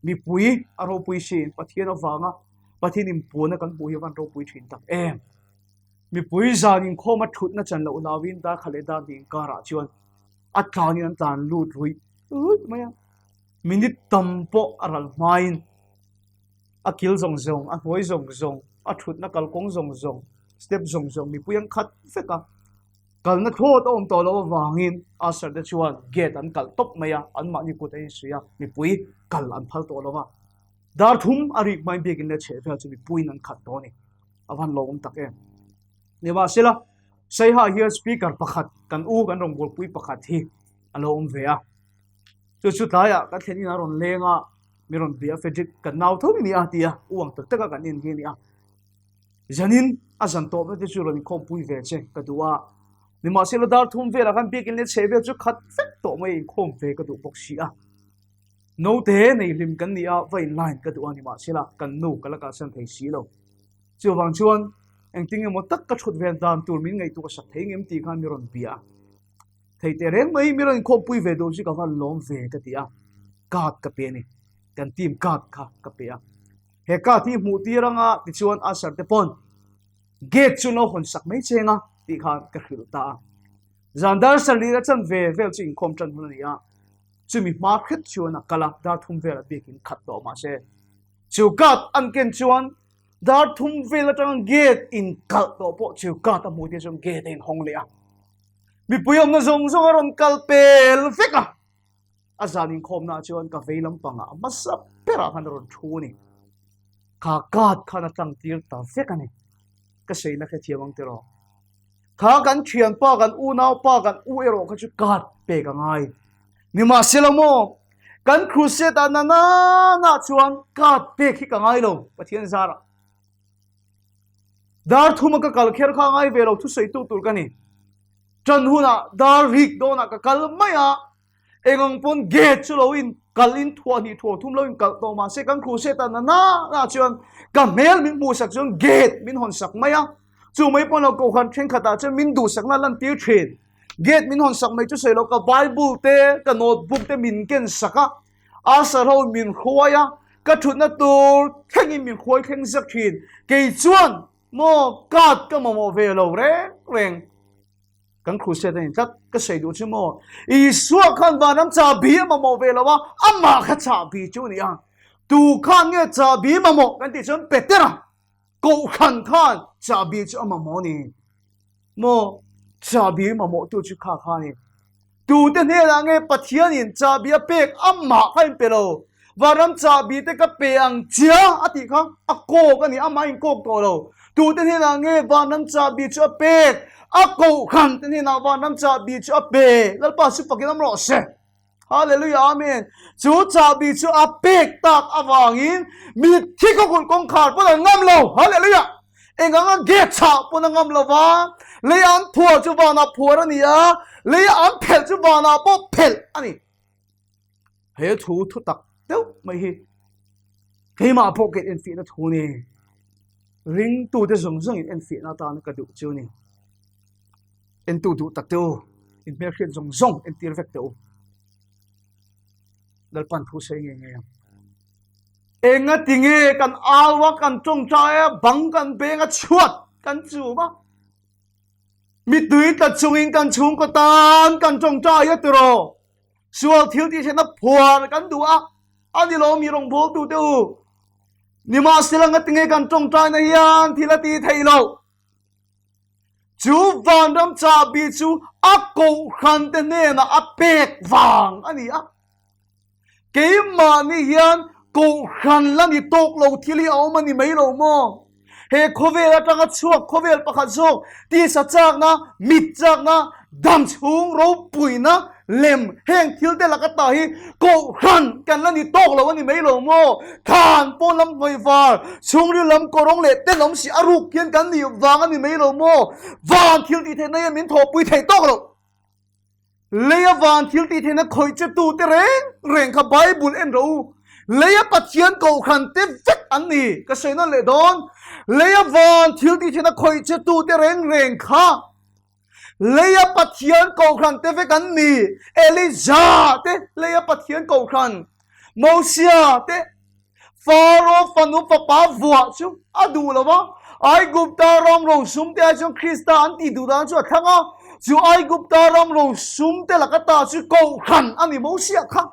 Mipui a ropui siin Pathian avanga Pathian inpuana kan hmuh hi a van ropui thin tak em. Mipui zan inkhawm a thutna chan loh hlauin darkhat leh dar hnih inkarah chuan a tlanin an tlan lut ruih ruih mai a. Minute tam pawh a ral hmain a kil zawng zawng, a hnuai zawng zawng, a thutna kalkawng zawng zawng, step zawng zawng mipui an khat vek a. Kalna thlawt a awm tawh loh avangin usher te chuan gate an kalh tawp mai a, anmahni kut a insuih a, mipui kal an phal tawh lo va. Dar thum a rik hmain biakin leh chhehvel chu mipuiin an khat tawh a ni. A van lawmawm tak em. Nimahsela, Saiha hian speaker pakhat, kan u kan rawngbawlpui pakhat hi a lo awm ve a. Chu chu tlaiah kan thlen in a rawn leng a, mi rawn bia a Frederick kan nau tho ni a ti a, u ang tak tak a kan en hi a ni a. Zanin a zan tawpna te chu rawn inkhawmpui ve che ka duh a, nimahsela dar thum velah khan biakin leh chheh vel chu khat vek tawh mai a inkhawm ve ka duh bawk si a. Naute nei hlim kan ni a, va in line ka duh a nimahsela kan nu ka la kalsan thei si lo. Chuvang chuan engtin emaw tak ka thut ve dan tur min ngaihtuah sak thei ngem tih khan mi rawn bia a. Thei teh reng mai mi rawn inkhawmpui ve duh chu ka van lawm ve ka ti a, card ka pe a ni. Kan team card kha ka pe a. He card hi hmuh tir anga tichuan usher te pawn gate chu lo hawn sak mai cheng a tih khan ka hrilh ta a. Zan dar sarih a chan ve vel chu inkhawm tan hun a ni a, chumi hma hret chuan a kal a, dar thum velah biakin khat tawh mahse chu card an ken chuan Dar thum vel atanga gate in kalh tawh pawh chu card a hmuh te chuan gate a inhawng leh a. Mipui awmna zawng zawng a rawn kal pel vek a. A zan inkhawmna ah chuan ka vei lampangah a hmasa berah khan a rawn thu a ni. Kha card khan a tlang tir ta vek a ni. Ka seina hrethiam ang tiraw. Kha kan thianpa, kan unaupa, kan u erawh kha chu card pek a ngai. Nimahsela maw, kan crusade ah na na na chuan card pek hi ka ngai lo, Pathian zarah. Dar thuma ka kal kher kha a ngai ve lo, thusawitu tur ka ni. Tan hunah dar rik dawnah ka kal mai a, Engang pawn gate chu lo in kal in thuah hnih thuah thum lo in kalh tawh mahse kan crusade ah na na na chuan ka hmel min hmuh sak chuan gate min hawn sak mai a, chu mai pawn lo kohhran thenkhat ah chuan min duhsakna lan tir thin. Gate min hawn sak mai chu sawi lo ka bible te ka notebook te min ken sak a, usher ho min hruai a, ka thutna tur thleng in min hruai thleng zak thin. Kei chuan maw card ka mamawh ve lo reng reng. Kan crusade a ni tlat, ka sawi duh chu maw? Isua khan vanram chahbi a mamawh ve lo a, amah kha chahbi chu a ni a. Tu khan nge chahbi mamawh kan tih chuan Petera kohhran khan chahbi chu a mamawh a ni. Maw chahbi mamawhtu chu kha kha a ni. Tute hnenah nge Pathianin chahbi a pek amah kha in pe lo. Vanram chahbi te ka pe ang chia a tih kha a kawk a ni, amah a inkawk tawh lo. Tute hnenah nge vanram chahbi chu a pek? A kohhran te hnenah vanram chahbi chu a pe. Lalpa chu fakin awm rawh se. Hallelujah Amen. Chu chahbi chu a pek tak avangin mitthi khawkulh kawngkhar pawn an ngam lo. Hallelujah. Enganga gate chah pawn a ngam lo va. Lei an phuar chu vanah phuar a ni a, lei an phelh chu vanah pawh phelh a ni. He thu thu tak deuh mai hi. Keimah pawh ka enfiahna thu ni. Ringtute zawng zawng in enfiahna atan ka duh chu ni. Entu duh tak te u, in hmelhriat zawng zawng entir vek teh u. Lalpan thu sawi ngei ngei ang. Enga tinge kan au a, kan tawngtai a, bang kan beng a, chhuat kan chum a. Mittui tla chungin kan chhungkaw tan kan tawngtai a tiraw. Sual thil tih hriatna phuar kan duh a, a ni lo mi rawngbawltute u. Nimahsela ngatinge kan tawngtaina hian thil a ti thei lo. Chu vanram chahbi chu a kohhrante hnenah a pek vang a ni a. Keimahni hian kohhran la ni tawk lo thil hi a awm a ni mai lo maw? He khawvel atanga chhuak khawvel pakhat zawk tisa chakna, mit chakna, dam chhung ropuina lem heng thil te laka ta hi kohhran kan la ni tawk lo a ni mai lo maw? Thlan pawn lam hnawih var, chhungril lam kawrawng leh tenawm si a ruk hian kan nih vang a ni mai lo maw? Van thil tih theihna hian min thawhpui thei tawk lo. Leia van thil tih theihna khawih che tu te reng reng kha Bible en rawh u. Leia Pathian kohhran te vek an ni. Ka sawi nawn leh dawn. Leia van thil tih theihna khawih che tu te reng reng kha Leia Pathian kohhran te vek an ni. Elijah te Leia Pathian kohhran, Mosia te Faro fanu fapa vuah chu a duh lo va, Aigupta ram rosum te ai chuan Krista an tih duh dan chu a thlang a, chu Aigupta ram rosum te laka ta chu kohhran a ni Mosia kha.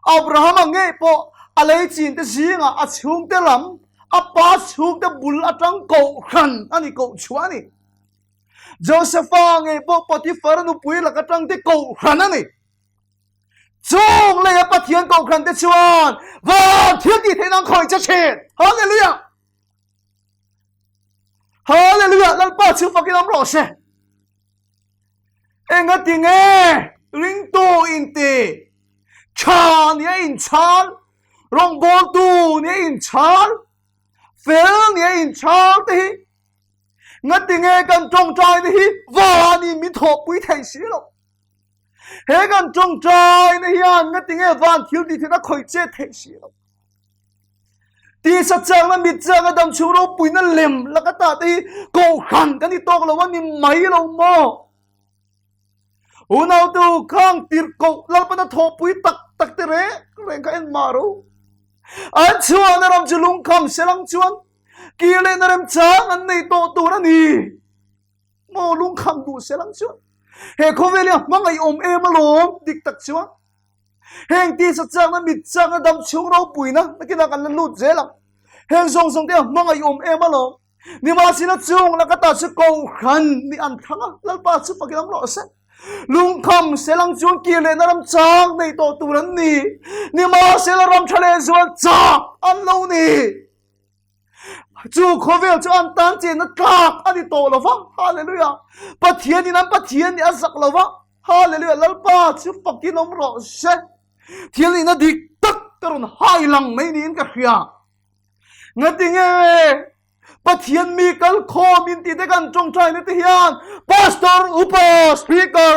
Abrahama ngei pawh a lei chin te zingah a chhungte lam, a pa chhungte bul atang kohhran a ni kohchhuah a ni. Josefa ngei pawh Potifara nupui laka tang te kohhran a ni. Chung leia Pathian kohhran te chuan van thil tih theihna an khawih che thin. Hallelujah! Hallelujah! Lalpa chu fakin awm rawh se. Engati nge ringtu inti tha nia inchhal, rawngbawltu nia inchhal, fel nia inchhal te hi ngati nge kan tawngtai te hi vanin min thawhpui thei si lo. He kan tawngtaina hian ngati nge van thil tih theihna khawih chet theih si lo. Tisa chakna mit chakna dam chhung ropuina lem laka ta te hi kohhran kan i tawk lo a ni mai lo maw? Unautu khang tirhkoh Lalpana thawhpui tak tak te reng reng kha en mah ro. An chhuahna ram chu lungkham selang chuan kir lehna remchang an nei tawh tur a ni. Maw lungkham duh se lang chuan he khawvel hi a hmangaih awm em alawm dik tak chuan heng tisa chakna mit chakna dam chhung ropuina nakinah kan la lut zel ang heng zawng zawng te a hmangaih awm em alawm nimahsela chung laka ta chu kohhran ni an thlang a lalpa chu fakin awm rawh se lungkham selang chuan kir lehna ram chang nei tawh tur an ni nimahsela ram tha leh zual chak an lo ni Chu khawvel chu an tan chenna tlak a ni tawh lo va. Hallelujah. Pathian in an Pathian nih a zak lo va. Hallelujah. Lalpa chu fakin awm rawh se. Thil nihna dik tak ka rawn hai lang mai niin ka hria. Ngatinge Pathian mi kal khawm in tih te kan tawngtaina te hian Pastor, Upa, Speaker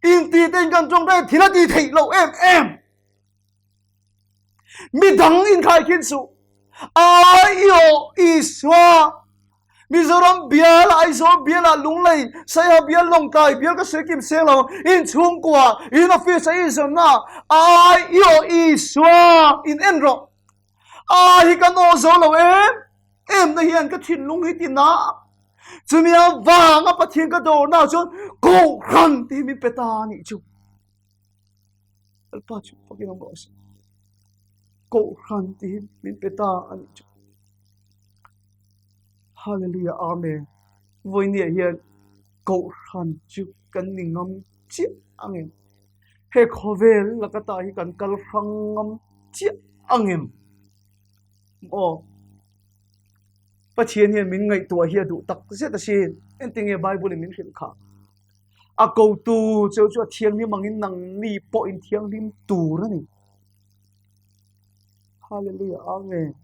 in tih te in kan tawngtai thil a tih theih loh em em. Midang inkhaikhin suh. Aiawh Isua Mizoram bial, Aizawl bial ah Lunglei, Saiha bial, Lawngtlai bial ka sawi kim seng lo. In chhungkua, in office a in zawnna Aiawh Isua in en rawh. A hi kan aw zo lo em em na hian ka thinlung hi ti na. Chumi avanga Pathian ka dawrna chuan Kohhran tih hi min pe ta a nih chu. Lalpa chu fakin awm rawh se. Kohhran tih hi min pe ta a nih chu. Hallelujah, Amen. Vawinia hian Kohhran chu kan ni ngam chiah angem? He khawvel laka ta hi kan kal hrang ngam chiah angem? Aw. Pathian hian min ngaihtuah hi a duh tak zet asin. Engtinge Bible in min hrilh kha? A kotu cheu chu a thianghlim angin nangni pawh in thianghlim tur a ni. Hallelujah, Amen.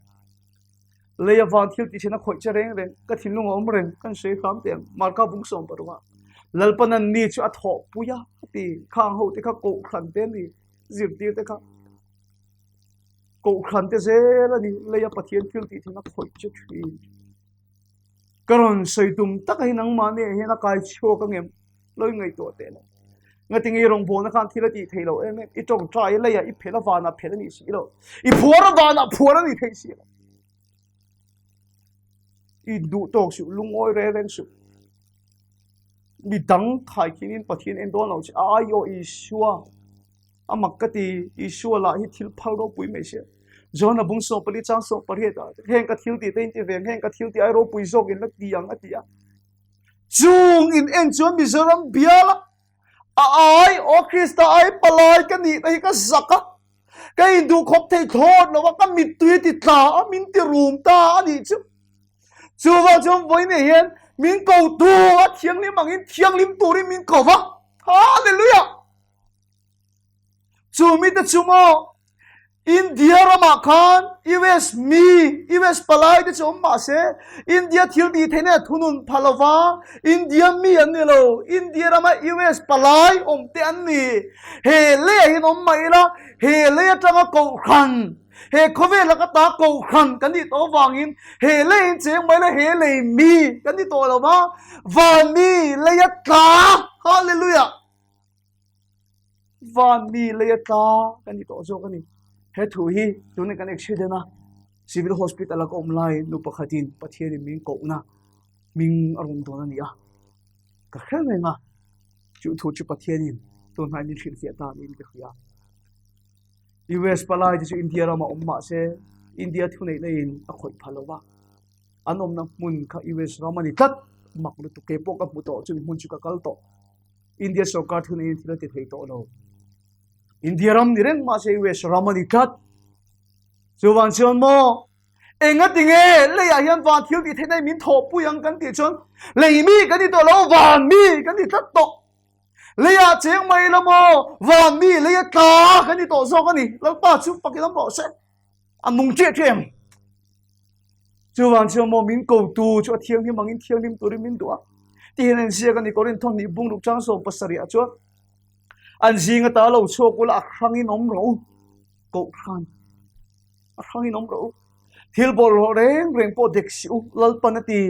Lei a van thil tih a khawih che reng reng, ka thinlung a awm reng, kan sawi hram teh ang. Marka bung sawm parunga. Lalpan an ni chu a thawh pui a, ti khang ho te kha kohhran te ni, zirtir te kha. Kohhran te zel a ni, leia Pathian thil tih thin a khawih che thin. Ka rawn sawi tum tak a hi nangmah nen hian a kai chhuak ang em? Lo i ngaihtuah teh lo. Ngatinge i rawngbawlna khan thil a tih theih loh em em? I tawngtai leiah i phelh a vanah phelh a nih si lo. I phuar a vanah phuar a nih theih si lo. I duh tawk suh, lungawi reng reng suh. Mi dang khaikhin in Pathian en dawn lo che. Ai aw Isua. A mak ka ti, Isua lah hi thil phal ropui mai sia. John-a bung 14 chang 18 ah heng ka thil tih te in ti ve ang, heng ka thil tih ai ropui zawk in la ti ang a ti a. Chung in en chuan Mizoram bial a, a ai aw Krista ai palai ka nih na hi ka zak a, ka induh khawp thei thlawt lo a, ka mittui a ti tla a, min ti rum ta a nih chu. Chuvang chuan vawiin hian min ko tu a thianghlim angin thianghlim turin min ko va. Hallelujah! Chu mite chu maw India ramah khan US mi, US palai te chu awm mah se India thil tih theihna a thunun pha lova, India mi an ni lo, India rama US palai awm te an ni. He leiah hian awm mah ila, he lei atanga kohhran, he khawvel laka ta kohhran kan nih tawh avangin he leiin cheng mai ila he lei mi kan ni tawh lova, van mi leia tla, Hallelujah! Van mi lei a tla kan ni tawh zawk a ni. He thu hi tuna kan accident a, Civil Hospital a ka awm lai nu pakhatin Pathianin min kohna hming a rawn dawn a ni a. Ka hre reng a, chu thu chu Pathianin tunhnai min hrilhfiah ta niin ka hria. US palai te chu India ramah awm mah se India thuneihna in a khawih pha lo va, an awmna hmun kha US ram a ni tlat. Mak lutuk kei pawh ka hmu tawh, chumi hmun chu ka kal tawh. India sorkar thun in thil a ti thei tawh lo. India ram ni reng mahse US ram a ni tlat. Chuvan chuan maw enga tinge leiah hian van thil tih theihna min thawhpui ang kan tih chuan lei mi kan ni tawh lo van mi kan ni tlat tawh. Leiah cheng mai la maw van mi leia tla kan ni tawh zawk a ni. Lalpa chu fakin awm rawh se. A nung ṭiah ṭiah em? Chuvang chuan maw min kotu chu a thianghlim angin thianghlim turin min duh a. Ti hian an ziak a ni Korinth hnih bungruk chang 70 ah chuan an zing ata lo chhuak ula a hrangin awm rawh u. Kohhran a hrangin awm rawh u. Thil bawlhhlawh reng reng pawh dek si u Lalpan a ti.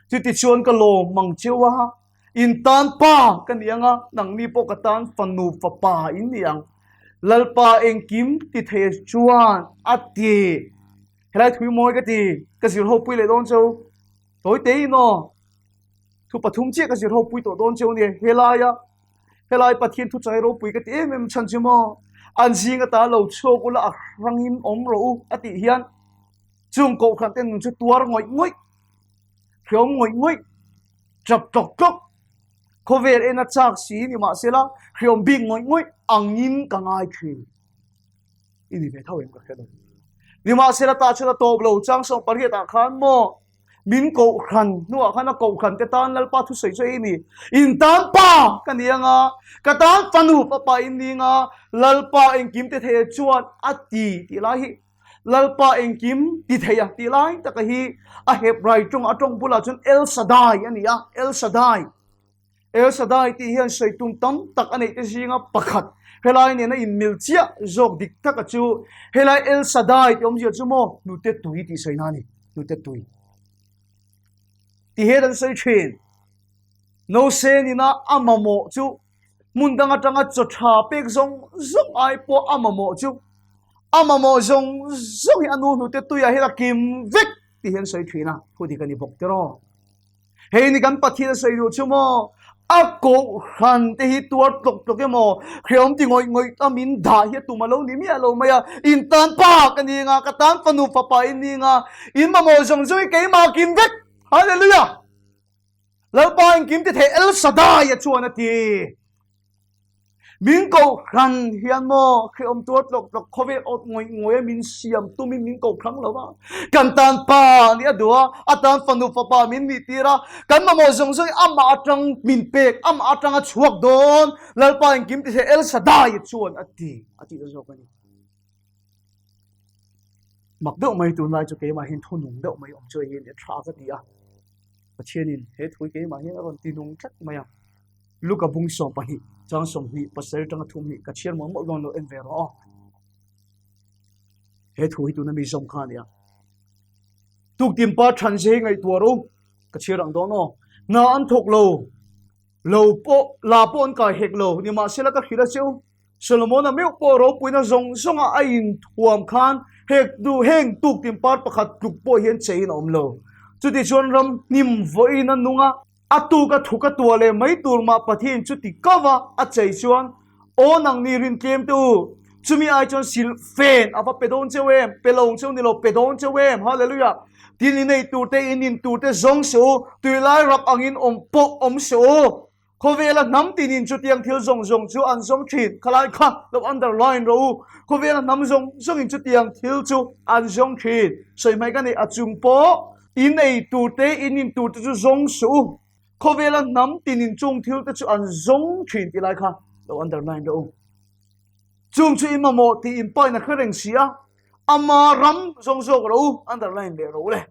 Chuti chuan ka lawm mang cheu a, in tan pa ka ni ang a, nangni pawh ka tan fanu fapa in ni ang. Lalpa engkim ti thei chuan a ti. Helai thui mawi ka ti, ka zir ho pui leh dawn cheu. Tawi te in aw, thu pathum chiah ka zir ho pui tawh dawn cheu nia. Helaia, helai Pathian thu chai ropui ka ti em em chhan chu maw, an zing ata lo chhuak ula a hrangin awm rawh u a tih hian chung kohhran te nun chu tuar ngawih ngawih, hreawm ngawih ngawih, tap tlawk tlawk, khawvel en a chak si ni mahsela hreawm bik ngawih ngawih angin ka ngai thin. I ni ve tho em ka hre lo. Nimahsela ta chuan a tawp lo chang 18 ah khan maw min kohhran hnuah khan a kohhran te tan Lalpa thusawi chu ei ni. In tan pa ka ni anga ka tan fanu fapa in ni anga Lalpa engkim ti thei chuan a ti tih lai hi Lalpa engkim ti thei a tih lai taka hi a Hebrai tawng a tawng bulah chuan El Shaddai a ni a El Shaddai. El Shaddai tih hian sawi tum tam tak a neih te zinga pakhat helai nena inmil chiah zawk dik taka chu helai El Shaddai tih awmzia chu maw hnute tui tih sawina a ni, hnute tui tih hian an sawi thin. Nose nina a mamawh chu hmun dang atanga chaw tha pek zawng zawng ai pawh a mamawh chu a mamawh zawng zawng hi a nu hnute tuiah hian a kim vek tih hian sawi thin a, thu dik a ni bawk tiraw. Hei ni kan Pathian a sawi duh chu maw? A kohhran te hi tuar tlawk tlawk emaw, hreawm ti ngawih ngawih a min dah hi a tum a lo ni miah lo mai a. In tan pa ka ni anga, ka tan fanu fapa in ni anga, in mamawh zawng zawng hi keimah kim vek. Hallelujah! Lalpa engkim ti thei El Shaddai a chuan a ti. Min kohhran hian maw hreawm tuar tlawk tlawk khawvel awt ngawih ngawih a min siam tumin min kohhrang lo va. Kan tan pa nih a duh a, a tan fanu fapa min nih tir a, kan mamawh zawng zawng hi amah atang min pek, amah atanga chhuak dawn, Lalpa engkim ti thei El Shaddai chuan a ti, a tih ta zawk a ni. Mak deuh mai tunlai chu keimah hian thunung deuh mai awm chu hei hi a tha ka ti a. Pathianin he thu hi keimah hian a rawn ti nung tlat mai a. Luka bung 12 chang 20 pasarih tanga 32 ka chhiar mawlh mawlh dawn lo en ve rawh aw. He thu hi tuna mi zawm kha a nia. Tuktin pa than zei ngaihtuah rawh u, ka chhiar ang dawn aw. Hna an thawk lo, lo pawh, la pawh an kai hek lo, nimahsela ka hrilh a che u. Solomona meuh pawh ropuina zawng zawnga a inthuam khan hek du heng tuktin par pakhat tluk pawh hian cheiin a awm lo. Chutichuan ram hnim vawiin a nung a. A tuk a thuk a tuah leh mai tur mah Pathian chu ti kau a, a chei chuan, Aw nangni rin tlem te u, chumi ai chuan sil fen a va pe dawn cheu em, pe lo cheu ni lo, pe dawn cheu em, Hallelujah! Tin i nei tur te, in in tur te zawng se u, tuilai rap angin awm pawh awm se u. Khawvela hnam tinin chutiang thil zawng zawng chu an zawng thin, khalai kha lo underline rawh u, khawvela hnam zawng zawngin chutiang thil chu an zawng thin, sawi hmai ka nei a chung pawh In ei tur te, in in tur te chu zawng suh u. Khawvela hnam tin in chung thil te chu an zawng thin tih lai kha lo underline rawh u. Chung chu i mamawh tih in pain a hre reng si a, ama ram zawng zawk rawh u, underline leh rawh u le.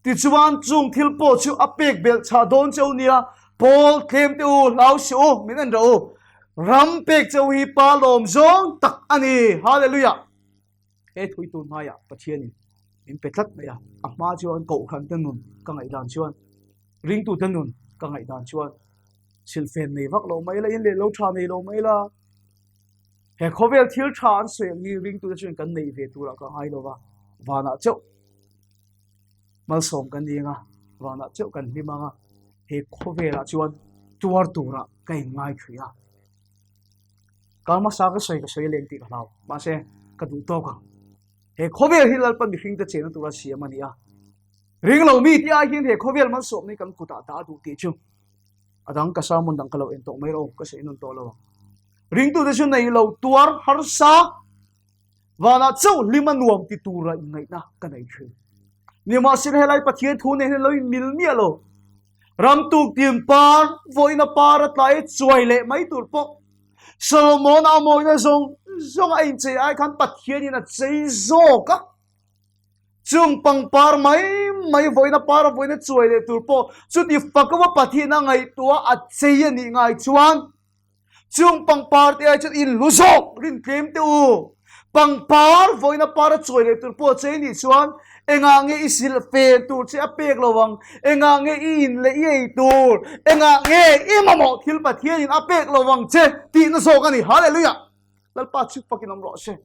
Tichuan chung thil pawh chu a pek belh chhah dawn cheu nia, Paul tlem te u, hlau suh u, min en rawh u. Ram pek cheu hi pa lawm zawng tak a ni. Hallelujah! He thui tur hmaiah Pathianin min pe tlat mai a, a hma chuan kohhran te nun ka ngaihdan chuan, ringtute nun ka ngaihdan chuan silfen nei vak lo mai la, in leh lo tha nei lo mai la, he khawvel thil tha an sawi ang hi ringtute chuan kan neih ve turah ka ngai lo va, vanah chauh malsawm kan ni ang a, vanah chauh kan hlim ang a, he khawvelah chuan tuar turah ka inngai thei a. Kal hmasa ka sawi ka sawi leng tih ka hlau. Mahse, ka duh tawk ang. He khawvel hi Lalpa mihringte chenna tura siam a ni a. Ring lo mi tih ai hian he khawvel malsawmna hi kan kutah dah duh tih chu a dang ka sermon dang ka lo en tawh mai rawh, ka sawi nawn tawh lo ang. Ringtute chu nei lo tuar harsa Vanah chauh hlim a nuam ti tura inngaihna ka nei thin. Nimahsela helai Pathian thu nen hian lo inmil miah lo. Ram tuk tin par, vawiina par a tlai e chuai leh mai tur pawh. Solomon a mawina zawng zawng a inchei ai khan Pathianin a chei zawk a. Chung pangpar mai mai vawiina par a vawiina chuai leh tur pawh chuti fakawa Pathian a ngaihtuah a chei a nih ngai chuan Chung pangpar te ai chuan in hlu zawk rin tlem te u. Pangpar vawiina par a chawi leh tur pawh che nih chuan engah nge i silh fen tur che a pek lo ang, engah nge i in leh i ei tur, engah nge i mamawh thil Pathianin a pek lo ang che tihna zawk a ni. Hallelujah! Lalpa chu fakin awm rawh se.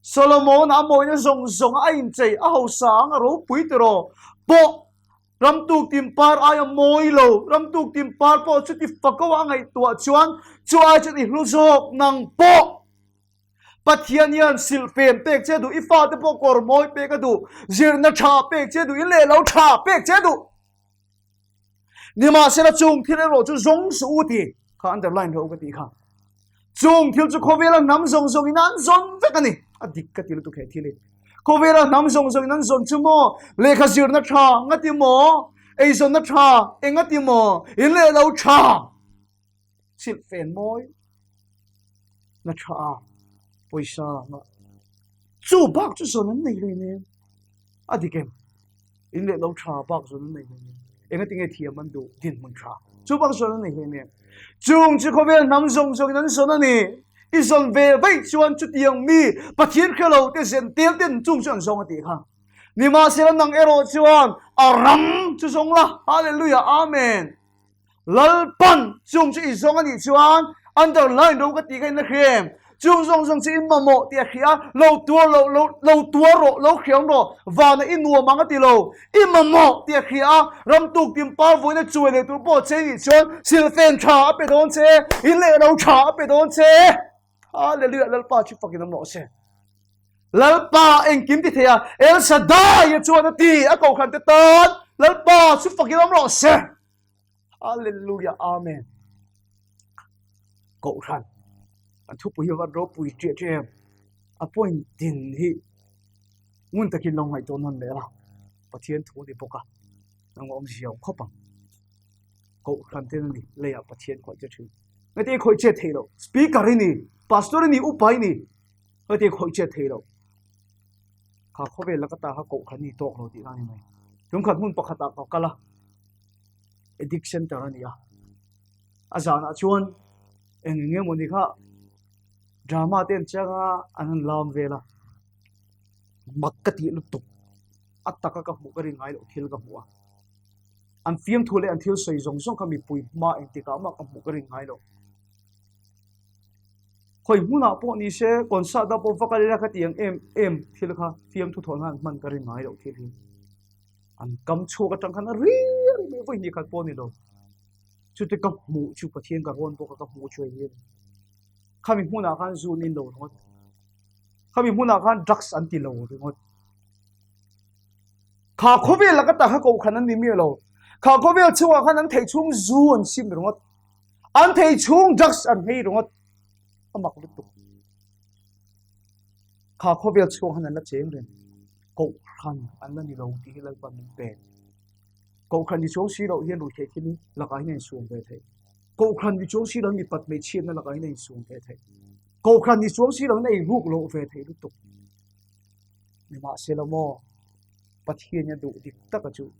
Solomon a mawina zawng zawng a inchei a hausa ang a ropui tiraw pawh Ramtuk tin par aia mawi lo, ramtuk tin par pawh chuti fako a ngaihtuah chuan chu ai chuan i hlu zawk nang pawh. Pathian hian silhfen pek che duh, i fate pawh kawr mawi pek a duh, zirna tha pek che duh, in leh lo tha pek che duh. Nimahsela chung thil erawh chu zawng suh u ti kha underline rawh u ka tih kha. Chung thil chu khawvela hnam zawng zawngin an zawn vek a ni. A dik ka ti lutuk he thil hi. Khawvela hnam zawng zawngin an zawn chu maw? Lehkha zirna tha nga ti maw? Eizawnna tha enga ti maw? In leh lo tha. Silhfen mawi na tha pawisa nga. Chu bak chu zawn an nei hleinem. A dik em? In leh lo tha bak zawn an nei hleinem. Enga tinge thiam an duh dinhmun tha. Chu bak zawn an nei hleinem. Chung chu khawvel hnam zawng zawngin an zawn a ni. I zawn ve vaih chuan chutiang mi Pathian hre lo te zen tel ten chung chu an zawng a tih kha. Nimahsela nang erawh chuan a ram chu zawng la. Hallelujah Amen. Lalpan chung chu i zawng a nih chuan underline ro ka tih kha in la hria em? Chung zawng zawng chu in mamawh tih a hria a, lo tuar lo, lo, lo tuar rawh, lo hriam rawh, vanah i nuam ang a ti lo. I mamawh tih a hria a, ram tuk tin par vawiina chuai leh tur pawh che nih chuan silfen tha a pe dawn che, in leh lo tha a pe dawn che. Hallelujah, Lalpa chu fakin awm rawh se. Lalpa engkim ti thei a, El Shaddai a chuan a ti, a kohhran te tan Lalpa chu fakin awm rawh se. Hallelujah, Amen. Kohhran, an thupui hi van ropui ṭiah ṭiah em. A point din hi ngun takin lo ngaihtuah nawn leh la, Pathian thu ni bawk a, nang awm ziau khawp ang. Kohhran ten a ni, leiah Pathian khawih che ṭhin. Ngati khawih che thei lo, speaker i ni, pastor i ni, upa i ni, ngati khawih che thei lo. Kha khawvel laka ta kha kohhran ni tawk lo tih na ni mai. Tumkhat hmun pakhatah ka kal a, addict center a ni a. A zanah chuan eng eng emaw ni kha drama te an chang a, an han lam vel a. Mak ka tih lutuk. A taka ka hmuh ka rin ngai loh thil ka hmu a. An fiamthu leh an thil sawi zawng zawng kha mipui hma engtikah mah ka hmuh ka rin ngai lo. Khawi hmunah pawh ni se, concert ah pawh va kal ila ka ti ang em em thil kha fiamthu thawh nan hman ka rin ngai loh thil hi. An kam chhuak atang khan a ri a ri mai vawi hnih khat pawh a ni lo. Chute ka hmuh chu Pathian ka rawn bawk a ka hmuh chu hei hi a ni. Khami hmunah khan zu an in lo ringawt. Khami hmunah khan drugs an ti lo ringawt. Kha khawvel laka ta kha kohhran an ni miah lo. Kha khawvel chhungah khan an theih chhung zu an sim ringawt. An theih chhung drugs an hei ringawt. A mak lutuk. Kha khawvel chhung khan an la cheng reng. Kohhran an la ni lo tih hi Lalpa min pek. Kohhran ni chuang si loh hian ruihtheih thil lakah hian a insuam ve theih. Kohhran ni chuang si loh mipat hmeichhiatna lakah hian a insuam ve theih. Kohhran ni chuang si loh hian a inruk loh ve theih lutuk. Nimahsela maw, Pathian a duh dik taka chu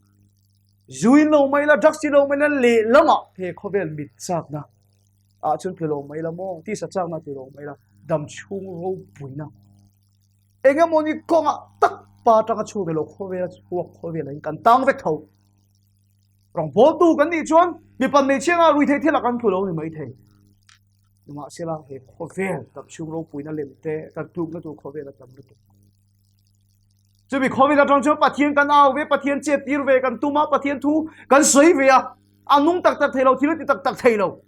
zuin lo mai la, drugs lo mai la, lehlamah he khawvel mit chakna ah chuan tlu lo mai la maw, tisa chakna tlu lo mai la, dam chhung ropuina engemawni kawngah tak pa atanga chhuak ve lo khawvel a chhuak khawvel in kan tang vek tho. Rawngbawltu kan nih chuan mipa hmeichhia anga ruihtheih thil ah kan tlu lo ni mai thei. Nimahsela he khawvel dam chhung ropuina lem te kan tlukna tur khawvel a tam lutuk. Chumi khawvel atang chuan Pathian kan au ve, Pathian chet tir ve kan tum a, Pathian thu kan sawi ve a, a nung tak tak thei lo, thil a ti tak tak thei lo.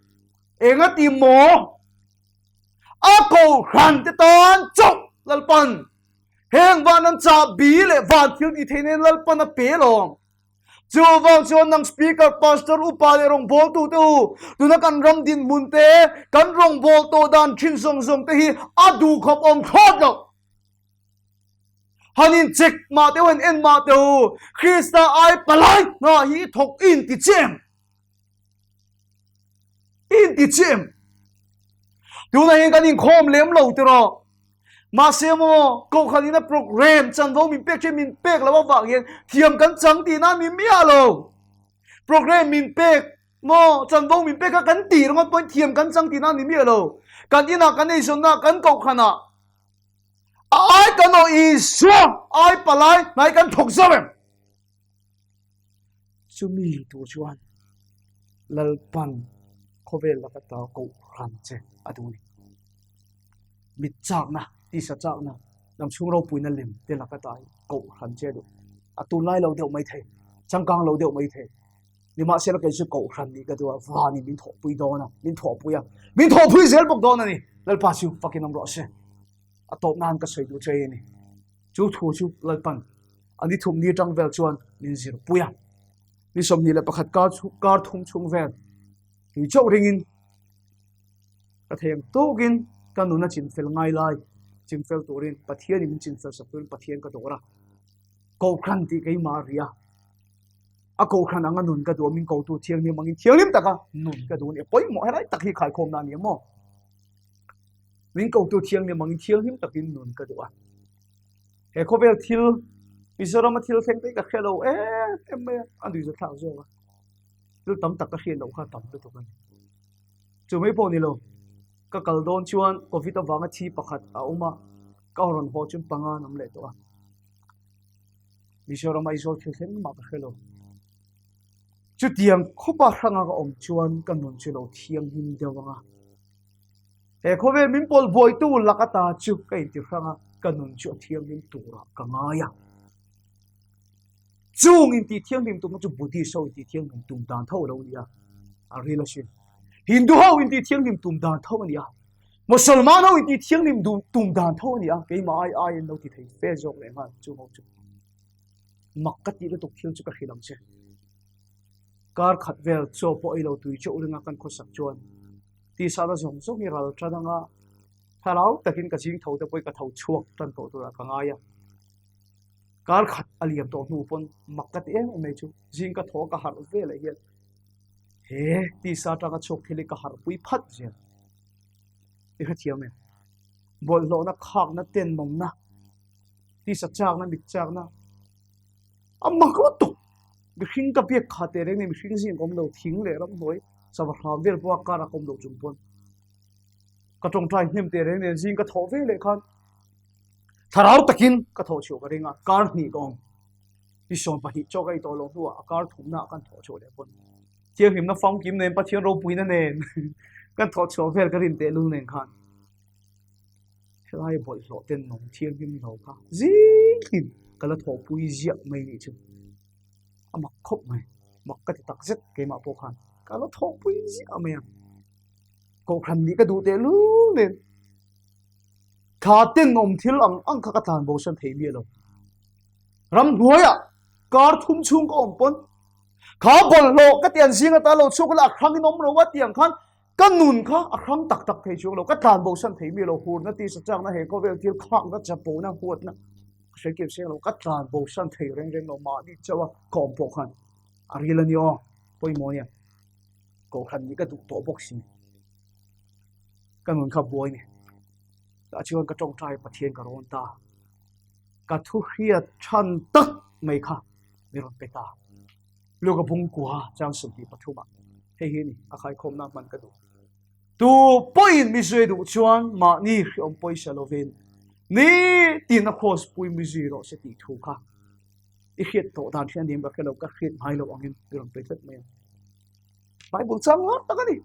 Enga ti maw? A kohhran te tan chauh Lalpan heng van an chahbi leh van thil ti thei nen Lalpan a pe lawng. Chuvang chuan nang speaker, pastor, upa leh rawngbawltu te u, tuna kan ram dinhmun te, kan rawngbawltu dan thin zawng zawng te hi a duh khawp awm thlawt lo. Han in check mah te u, han en mah te u, Krista ai palai hna hi thawk in ti chem. In ti chem. Tuna hian kan inkhawm lem lo tiraw. Mahse maw, kohhran in a program chanvo min pek thin min pek lo avang hian thiam kan chang tihna ni miah lo. Program min pek maw, chanvo min pek kha kan tih ringawt pawhin thiam kan chang tihna ni miah lo. Kan inah kan eizawnna kan kohhranah a ai kan aw Isua ai palai hnai kan thawk zo em? Chumi tur chuan Lalpan khawvel laka ta kohhran che a duh a ni. Mit chakna, tisa chakna, lamchhung ropuina lem te laka ta hi kohhran che a duh. A tunlai lo deuh mai thei, changkang lo deuh mai thei. Nimahsela kei chu kohhran nih ka duh a, vanin min thawhpui dawn a, min thawhpui a, min thawhpui zel bawk dawn a ni. Lalpa chu fakin awm rawh se. A tawp nan ka sawi duh che a ni. Chu thu chu Lalpan a ni thum ni atang vel chuan min zirpui a. Ni 21 kar kar thum chhung vel tui chauh ringin ka thei ang tawkin ka nuna chinfel ngai lai chinfel turin Pathianin min chinfel sak turin Pathian ka dawr a. Kohhran tih keimah a ri a. A kohhran anga nun ka duh a, min kotu thianghlim angin thianghlim taka nun ka duh a ni. A pawimawh helai tak hi khaikhawmna a ni a maw? Min kotu thianghlim angin thianghlim takin nun ka duh a. He khawvel thil, Mizorama thil thleng te hi ka hre lo em em mai a, a nuihza thlak zawk a. Thil tam tak ka hriat loh kha tam lutuk a ni. Chu mai pawh ni lo, ka kal dawn chuan Covid avanga thi pakhat a awm a, ka rawn haw chuan panga an awm leh tawh a. Mizoram Aizawl thil thleng mah ka hre lo. Chutiang khawpa hranga ka awm chuan ka nun chu lo thianghlim deuh ang a. He khawvel min pawl buaitu lak ata chu ka inti hrang a, ka nun chu a thianghlim turah ka ngai a. Chung inti thianghlim tumna chu Buddhist ho inti thianghlim tum dan tho a lo ni a, a ril asin. Hindu ho inti thianghlim tum dan tho a ni a, Musalman ho inti thianghlim tum dan tho a ni a, keimah ai ai an lo ti thei fe zawk leh nghal chung ho chu. Mak ka tih lutuk thil chu ka hrilh ang che. Kar khat vel chaw pawh ei lo tui chauh ringa kan khawsak chuan Tisana zawng zawng hi ral tan anga thlarau takin ka zing tho te pawhin ka tho chhuak tan tawh turah ka ngai a. Kar khat a liam tawh hnu pawn mak ka ti em em mai chu zing ka thaw ka harh ve leh hian he tisa atanga chhuak thil hi ka harh pui phat zel. I hrethiam em? Bawlhhlawhna, khakna, tenawmna, tisa chakna, mit chakna A mak lutuk! Mihring ka biak kha teh reng nei, mihring zing ka awm lo, thing leh ramhnuai sava hram vel pawha kar a ka awm lo chung pawn ka tawngtai hnem teh reng nen zing ka thawh ve leh khan. Thlarau takin ka thawh chhuah ka ring a, kar hnih ka awm. Ni 12 chaw ka ei tawh loh hnuah a kar thumnaah kan thawh chhuah leh pawn. Thianghlimna famkim nen Pathian ropuina nen kan thawh chhuah vel ka rin tehlul nen khan helai bawlhhlawh ten nung thianghlim lo kha zingin ka la thawhpui ziah mai nih chu a mak khawp mai. Mak ka ti tak zet keimah pawh khan ka la thawhpui ziah mai a. Kohhran nih ka duh tehlul nen Thla tenawm thil ang ang kha ka tlan bosan thei miah lo. Ramhnuaiah kar thum chhung ka awm pawn kha bawlhhlawh ka tian zing ata lo chhuak ila a hrangin awm lo a tiang khan ka nun kha a hrang tak tak thei chuang lo. Ka tlan bosan thei miah lo. Hurna tisa chakna he khawvel thil khakna chapona huatna ka hre kim seng lo. Ka tlan bosan thei reng reng lo mahni chauh a ka awm pawh khan a ril a ni aw pawimawh nia kohhran nih ka duh tawh bawk si. Ka nun kha buai ni. Tah chuan ka tawngtai Pathian ka rawn ta. Ka thu hriat than tak mai kha mi rawn pe ta. Luka bung kua chang 23 ah hei hi ni a khaikhawmna hman ka duh. Tu pawhin mi zui duh chuan mahni hriawm pawisa lovin nitin a kraws pui mi zui rawh se tih thu kha i hriat tawh dan hriat nim ka hre lo ka hriat ngai lo angin mi rawn pe tlat mai a. Bible chang ngawt tak a ni.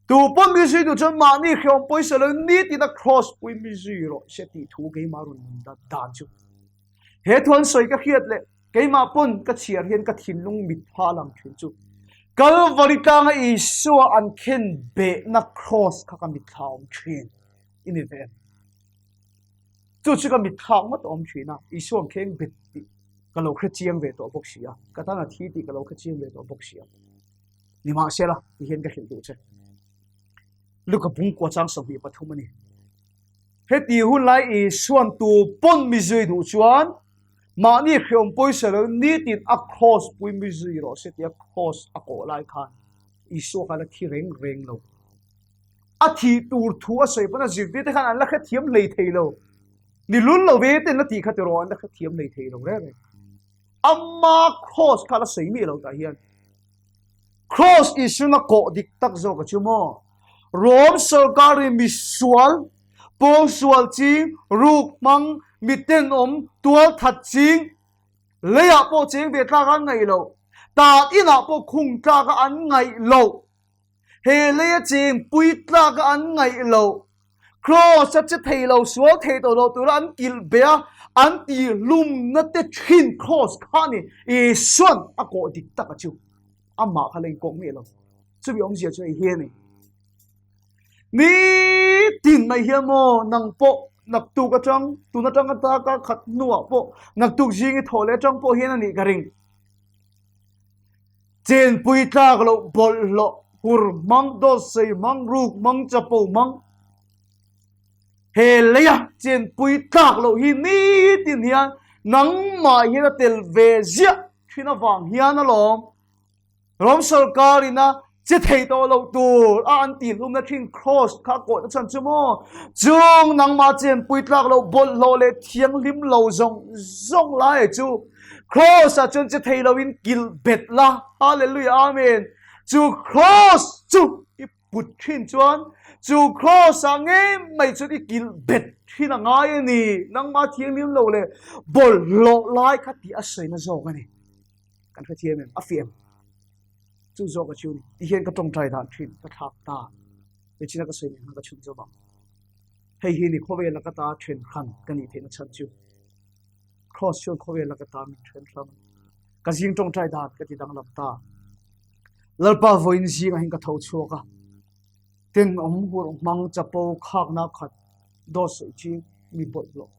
Tu pawn mi zui duh chuan mahni hreawm pawisa lo nitin a cross pui mi zui rawh se tih thu keimah rawn nun dat dan chu. He thu an sawi ka hriat leh keimah pawn ka chhiar hian ka thinlung mitthla lang thin chu Kalvari tlanga Isua an khen behna cross kha ka mitthla awm thin i ni ve em? Chu chu ka mitthla ngawt awm thin a, Isua an kheng bet tih ka lo hre chiang ve tawh bawk si a, ka tan a thi tih ka lo hre chiang ve tawh bawk si a. Nimahsela, ti hian ka hrilh duh che. Luka bung kua chang 23 a ni. Heti hun lai Isuan tu pawn mi zui duh chuan mahni hreawm pawisa lo nitin a cross pui mi zui rawh se tia cross a kawh lai khan Isua kha la thi reng reng lo. A thih tur thu a sawi pawn a zirtir te khan an la hrethiam hlei thei lo. Ni lul lo ve ten la tih kha tiraw an la hrethiam hlei thei lo reng reng. Ama cross kha la sawi miah lo tah hian. Cross Isuan a kawh dik tak zawk a chu maw? Rom sorkarin misual, pawngsual ching, ruk hmang, mi tenawm, tualthat ching, leiah pawh cheng ve tlak an ngaih loh, tan inah pawh khung tlak a an ngaih loh, he leia cheng pui tlak a an ngaih loh, Kraws a che thei lo, sual thei tawh lo tura an kilh beh a, an tihlumna te thin kraws kha a ni. Isuan a kawh dik tak a chu amah kha la inkawk miah lo. Chumi awmzia chu hei hi a ni. Nitin mai hian maw nang pawh naktuk atang, tun atang ataka khat hnuah pawh naktuk zing i thawh leh atang pawh hian a nih ka ring. Chenpui tlak loh bawlhhlawh, hur hmang, dawt sawi hmang, ruk hmang, chapo hmang. He leia chenpui tlak loh hi nitin hian nangmah hian a tel ve ziah thin avang hian alawm. Rom sorkar ina che thei tawh loh tur a an tihhlumna thin cross kha kawhna chhan chu maw? Chung nangmah chenpui tlak loh bawlhhlawh leh thianghlim lo zawng zawng lai chu Cross ah chuan che thei lo in kilh bet la. Hallelujah Amen. Chu cross chu i put thin chuan chu cross ah ngei mai chuan i kilh bet thin a ngai a ni. Nangmah thianghlim lo leh bawlhhlawh lai kha tih a sawina zawk a ni. Kan hrethiam em? A fiah em? Chu zawk a chu ni. Ti hian ka tawngtai dan thin ka thlak ta. Nichina ka sawi nen khan ka chhun zawk ang. Hei hi ni khawvel laka ta then hran ka nih theihna chhan chu. Cross chuan khawvel laka ta min then hram a. Ka zing tawngtai dan ka ti danglam ta. Lalpa vawiin zingah hian ka tho chhuak a. Tenawm hur hmang chapo khakna khat dawt sawi chi mi bawlhhlawh.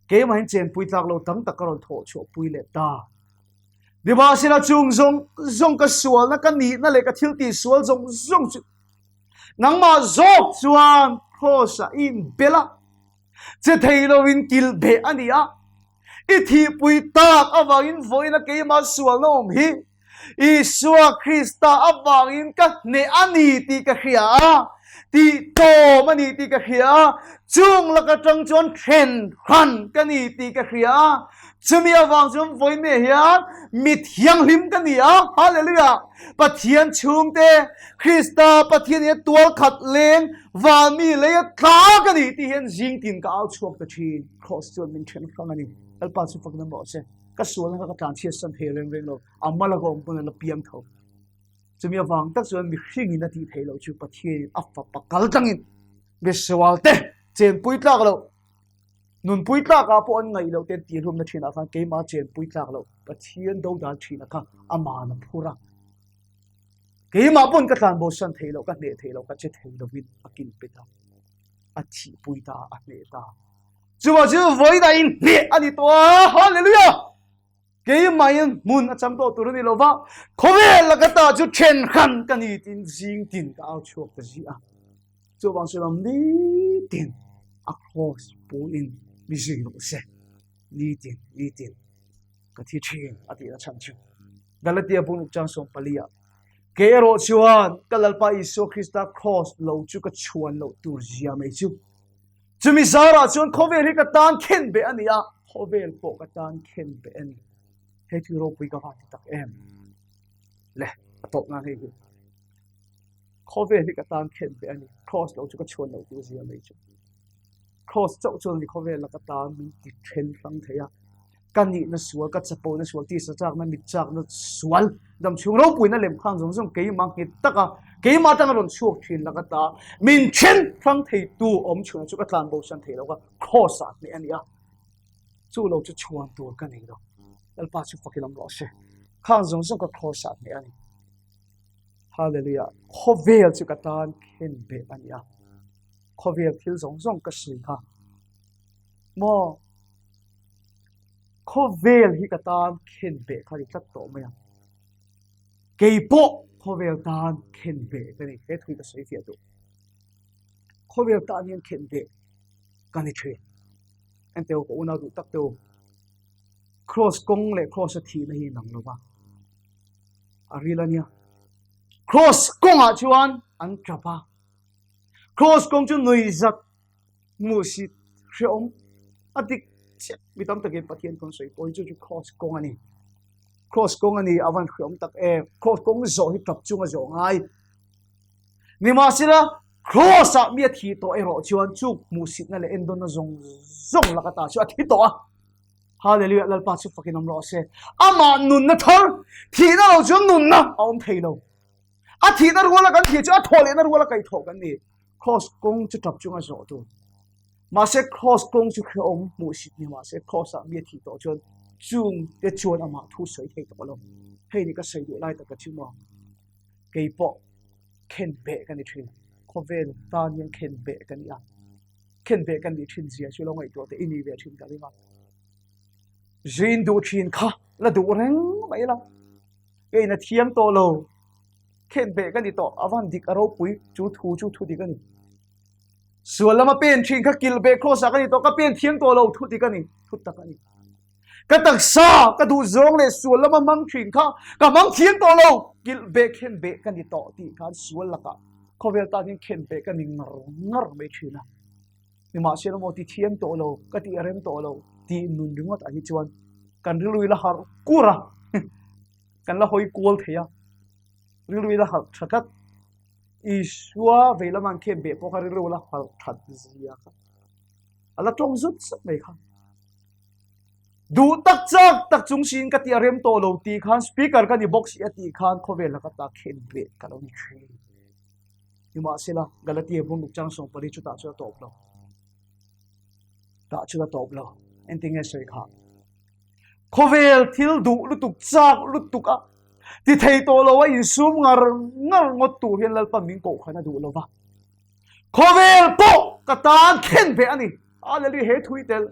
Keimahin chenpui tlak lo tam tak ka rawn thawh chhuah pui leh ta. Nimahsela chung zawng zawng ka sualna ka nihna leh ka thil tih sual zawng zawng chu nangmah zawk chuan Cross-ah i inbel a, che thei loin kilh beh a ni a. I thihpui tak avangin vawiina keimah sualna awm hi Isua Krista avangin ka hneh a ni tih ka hria a, tih tawm a ni tih ka hria a, chung lak atang chuan then hran ka ni tih ka hria a. Chumi avang chuan vawiin hian mi thianghlim ka ni a, Hallelujah! Pathian chhungte, Krista Pathian hi tual khat leng van mi leia tla ka ni tih hian zing tin ka au chhuak ta thin. Kraws chuan min then hrang a ni. Lalpa chu fakin awm rawh se. Ka sualna kha ka tlanchhiat san thei reng reng lo. A mal a ka awm pawn a la piang tho. Chumi avang tak chuan mihringin a tih theih loh chu Pathianin a fapa kal tlangin misualte chenpui tlak loh Nunpui tlakah pawh an ngaih loh te an tihhlumna thinah khan keimah chenpui tlak loh Pathian dodal thina kha aman a phur a. Keimah pawn ka tlan bosan theih loh, ka hneh theih loh, ka che thei lovin a kilpe ta. A thihpui ta, a hneh ta. Chuvang chu vawiin a inhneh a ni tawh a, Hallelujah! Keimahin hmun a chang tawh tur a ni lo va, khawvel laka ta chu then hran ka ni tiin zing tin ka au chhuak ta zi a. Chuvang chu lam nitin a cross puin mi zui rawh se, nitin nitin ka thi thin a tihna chhan chu. Galatia bungruk chang 14 ah, Kei erawh chuan ka Lalpa Isua Krista cross lo chu ka chhuan loh tur zia mai chu. Chumi zarah chuan khawvel hi ka tan khen beh a ni a, khawvel pawh ka tan khen beh a ni. Hei thil ropui ka van ti tak em? Le, a tawp nan hei hi. Khawvel hi ka tan khen beh a ni. Cross lo chu ka chhuan lo tur zia mai chu. Cross chauh chuan ni khawvel la ka tan min ti then hrang thei a. Ka nihna sual, ka chapona sual, tisa chakna, mit chakna sual, damchhung ropuina lem khang zawng zawng keimah nghet taka keimah atanga rawn chhuak thin lak ata min then hrang theitu awm chhunah chu ka tlan bosan thei lo ka cross ah hneh a ni a, chu lo chu chhuan tur ka nei lo. Lalpa chu fakin awm rawh se. Khang zawng zawng ka cross ah hneh a ni. Hallelujah. Khawvel chu ka tan khen beh a ni a. Khawvel thil zawng zawng ka sawi kha. Maw? Khawvel hi ka tan khen beh kha ni tlat tawh mai a. Kei pawh khawvel tan khen beh ka ni. He thu hi ka sawi fiah duh. Khawvel tan hian khen beh ka ni thin. Enteu ka unau duh tak teu. Cross kawng leh cross a thihna hi inang lo va. A ril a nia. Cross kawngah chuan an tap a. Cross kawng chu nuihzat Hmuhsit hrehawm a dik chiah mi tam takin Pathian kawng sawi pawh hi chu chu cross kawng a ni. Cross kawng a ni a van hrehawm tak em. Cross kawng zawh hi tap chunga zawh ngai. Nimahsela cross ah mi a thi tawh erawh chuan chu hmuhsitna leh endawnna zawng zawng laka ta chu a thi tawh a. Hallelujah Lalpa chu fakin awm rawh se. Amah nunna thar thihna lo chuan nunna a awm thei lo. A thihna ruala kan thih chu a thawh lehna ruala kaihthawh kan ni. Cross kawng chu tap chunga zawh tur. Mahse cross kawng chu hrehawm hmuhsit ni mahse cross ah mi a thih tawh chuan chung te chuan amah thu sawi thei tawh lo. Hei ni ka sawi duh lai tak ka chu maw. Kei pawh khen beh ka ni thin. Khawvel tan hian khen beh ka ni a. Khen beh ka nih thin zia chu lo ngaihtuah te i ni ve thin ka ring a. Zin duh thin kha la duh reng mai la. Kei na thiam tawh lo. Khen beh ka ni tawh, a van dik a ropui, chu thu chu thu dik a ni. Sual lama pen thin kha kilh beh cross ah ka ni tawh, ka pen thiam tawh lo, thu dik a ni, thu tak a ni. Ka taksa ka duh zawng leh sual lama hmang thin kha ka hmang thiam tawh lo, kilh beh khen beh ka ni tawh tih khan sual lakah khawvel tan hian khen beh ka ni ngar ngar mai thin a. Nimahsela maw ti thiam tawh lo, ka tih a rem tawh lo tih nun ringawt ah hi chuan kan rilru ila harh kur a, kan la hawi kual thei a. Rilru ila harh tha tlat. Isua vei lama an khem beh pawh kha rilru la harh that zia kha. A la tawng zut zut mai kha. Duh tak chak tak chung siin ka tih a rem tawh lo tih khan speaker ka ni bawk si a tih khan khawvel laka ta khen beh ka lo ni thin. Nimahsela Galatia bung chang 14 chu tah chu a tawp lo. Tah chu a tawp lo. Engtin nge sawi kha? Khawvel thil duh lutuk chak lutuk a ti thei tawh lo a insum ngar ngar ngawt tur hian Lalpan min koh khan a duh lo va. Khawvel pawh ka tan khen beh a ni. Hallelujah he thui tel.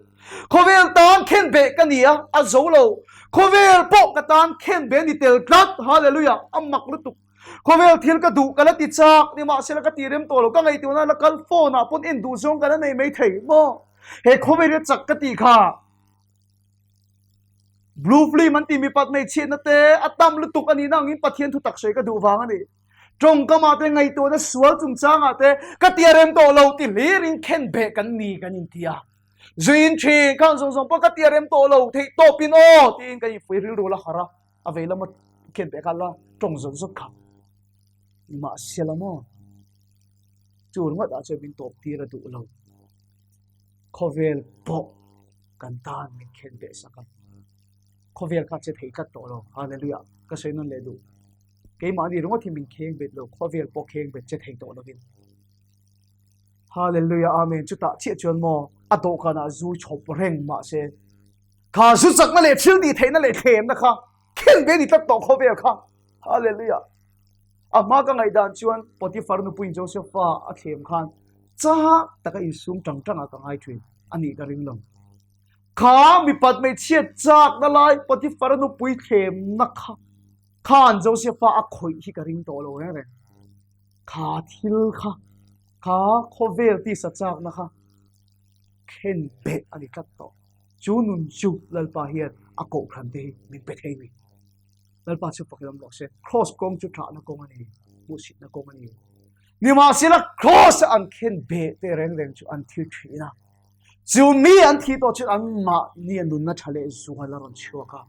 Khawvel tan khen beh ka ni a, a zo lo. Khawvel pawh ka tan khen beh a ni tel tlat. Hallelujah a mak lutuk. Khawvel thil ka duh ka la ti chak nimahsela ka ti rem tawh lo. Ka ngaihtuahna la kal phone ah pawn en duh zawng ka la nei mai thei maw. He khawvel hi a chak ka tih kha. Blue film an tih mipat hmeichhiatna te a tam lutuk a nihna angin Pathian thu tak sawi ka duh vang a ni. Tawngkamah te ngaihtuahna sual chungchangah te ka tia rem tawh lo ti hlirin khen beh kan ni kan inti a. Zuiin thin khan zawng zawng pawh ka tia rem tawh lo theih tawpin aw tiin kan infuih rilru la harh a, a vei lama khen peh kha la tawng zawt zawt kha. Nimahsela maw chu ringawt ah chuan min tawp tir a duh lo. Khawvel pawh kan tan min khen beh sak a. Khawvel kha che thei tlat tawh lo. Hallelujah! Ka sawi nawn leh duh. Keimahni ringawt hi min kheng bet lo, khawvel pawh kheng bet che thei tawh lovin. Hallelujah Amen chutah chiah chuan maw a dawhkanah zu chhawp reng mahse kha zu chakna leh thil tih theihna leh thlemna kha khen ve ni tlat tawh khawvel kha Hallelujah a hma ka ngaihdan chuan Potiphar nupuiin Josepha a thlem khan chak taka insum tang tangah ka ngai thin a nih ka ring lo kha mipat hmeichhia chakna lai Potiphar nupui thlemna kha khan Josepha a khawih hi ka ring tawh lo reng reng Kha thil kha, kha khawvel tisa chakna kha khen beh a ni tlat tawh. Chu nun chu Lalpa hian a kohhran te hi min pe thei ni. Lalpa chu pakhat awm rawh se. Kraws kawng chu ṭahna kawng a ni, hmuhsitna kawng a ni. Nimahsela kraws a an khen beh te reng reng chu an thil ṭhin a. Chu mi an thih tawh chuan anmahni a nunna ṭha leh zual a rawn chhuak a.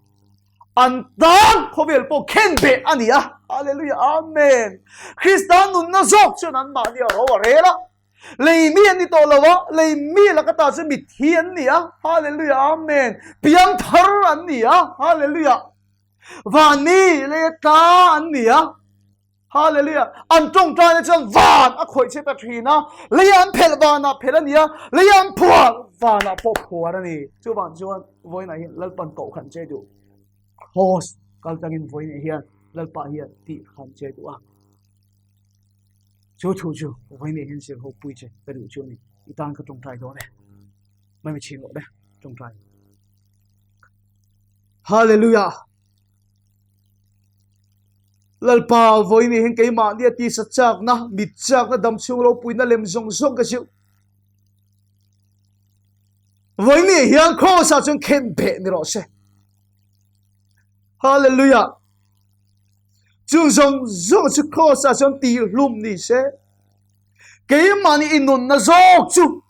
An tan khawvel pawh khen beh a ni a. Hallelujah, Amen. Krista nunna zawk chuan an mahni a ro a rel a. Lei mi an ni tawh lo a, lei mi laka ta chu mitthi an ni a. Hallelujah, Amen. Piang thar an ni a. Hallelujah. Van mi lei a tla an ni a. Hallelujah! An tawngtaina chuan van a khawih che ta thin a, lei an phelh vanah phelh a ni a, lei an phuar vanah pawh phuar a ni. Chuvang chuan vawiinah hian Lalpan kohhran che duh. Kraws kal tangin vawiinah hian Lalpa hian tih hran che duh a. Chu thu chu vawiinah hian zir ho pui che ka duh chu a ni. I tan ka tawngtai dawn e. Mai mi chhin rawh le, tawngtai. Hallelujah! Lalpa vawiin hian keimahni a tisa chakna, mit chakna, damchhung ropuina lem zawng zawng ka zilh. Vawiin hian Kraws ah chuan khen beh ni rawh se. Hallelujah! Chung zawng zawng chu Kraws ah chuan tihhlum ni se. Keimahni i nunna zawk chu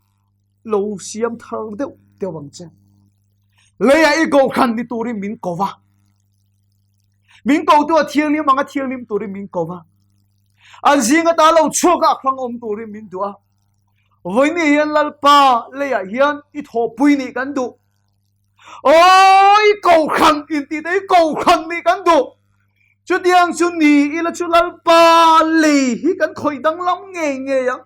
lo siam thar deuh deuh ang che. Leiah i kohhran ni turin min ko va. Min kotu a thianghlim anga thianghlim turin min ko va. An zing ata lo chhuak a hrang awm turin min duh a. Vawiini hian Lalpa leiah hian i thawhpui nih kan duh. Aw, i kohhran intih te i kohhran nih kan duh. Chutiang chu ni ila chu Lalpa lei hi kan khawih danglam ngei ngei ang.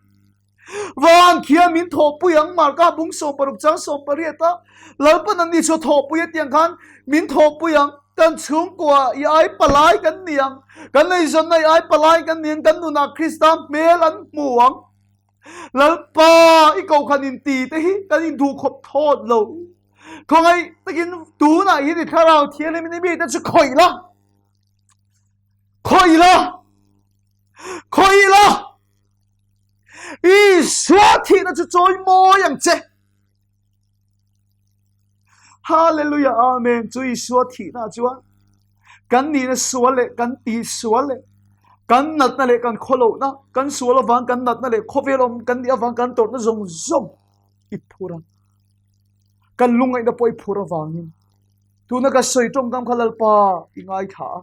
Van khian min thawhpui ang Marka bung 16 chang 18 a Lalpan an ni chu thawhpui a tiang khan min thawhpui ang kan chhungkua i ai palai kan ni ang kan eizawnna i ai palai kan ni ang kan nunah Krista hmel an hmu ang Lalpa i kohhran in ti te hi kan in duh khawp thawt lo khawngaih takin tunah hian i thlarau thianghlim in i mite chu khawih la khawih la khawih la Isua thihna chu chawi mawi ang che. Hallelujah, Amen. Chu Isua thihna chuan kan nihna sual leh kan tih sual leh kan natna leh kan khawlohna, kan sual avang kan natna leh khawvel awm kan nih avang kan tawrhna zawng zawng i phur a. Kan lungngaihna pawh i phur avangin tuna ka sawi tawngkam kha Lalpa i ngaithla a.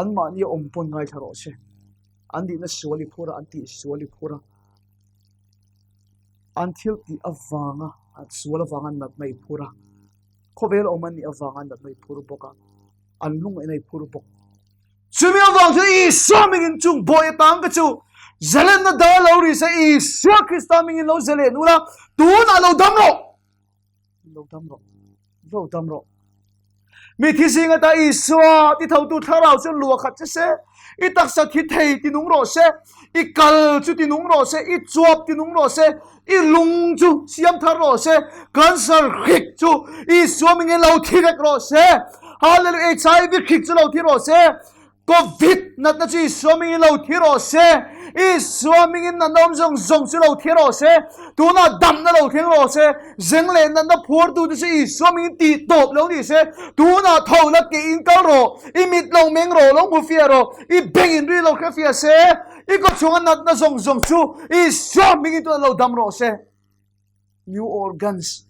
Anmahni a awm pawn ngaithla rawh se. An nihna sual i phur a, an tih sual i phur a. An thil tih avanga, an sual avanga natna i phur a. Khawvel awm an nih avanga natna i phur bawk a. An lungaihna i phur bawk. Chumi avang chuan Isua mingin chung bawi atang ka chu zalenna dar lo ri se Isua Krista mingin lo zalen ula tunah lo dam rawh. Lo dam rawh. Lo dam rawh. Mi thi zing ata Isua ti thotu thlarau chu lua khat che se, i taksa thi thei ti nung rawh se, i kal chu ti nung rawh se, i chuap ti nung rawh se, i lung chu siam thar rawh se, cancer hrik chu Isua mingin lo thi vek rawh se. Hallelujah, HIV hrik chu lo thi rawh se. Covid natna chu Isua mingin lo thi rawh se. Isua mingin natna awm zawng zawng chu lo thi rawh se. Tunah damna lo thleng rawh se. Zeng leh natna phuartute chu Isua mingin tih tawp lo ni se. Tunah tho la ke in kal rawh. I mit lo meng rawh, lo hmu fiah rawh. I beng in ri lo hre fiah se. I kawchhunga natna zawng zawng chu Isua mingin tunah lo dam rawh se. New organs,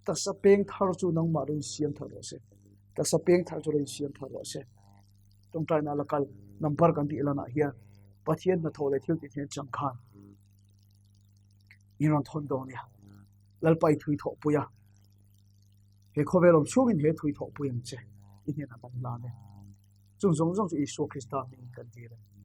taksa peng thar chu nangmah rawn siam thar rawh se. Taksa peng thar chu rawn siam thar rawh se. Tawngtaina la kal number kan tih lanah hian Pathian hnathawh leh thil tih hnen chang khan in rawn thawn dawn nia. Lalpa i thui thawhpui a. He khawvel awm chhungin he thui thawhpui ang che i hnenah kan hlan e. Chung zawng zawng chu Isua Krista hmingin kan dil e.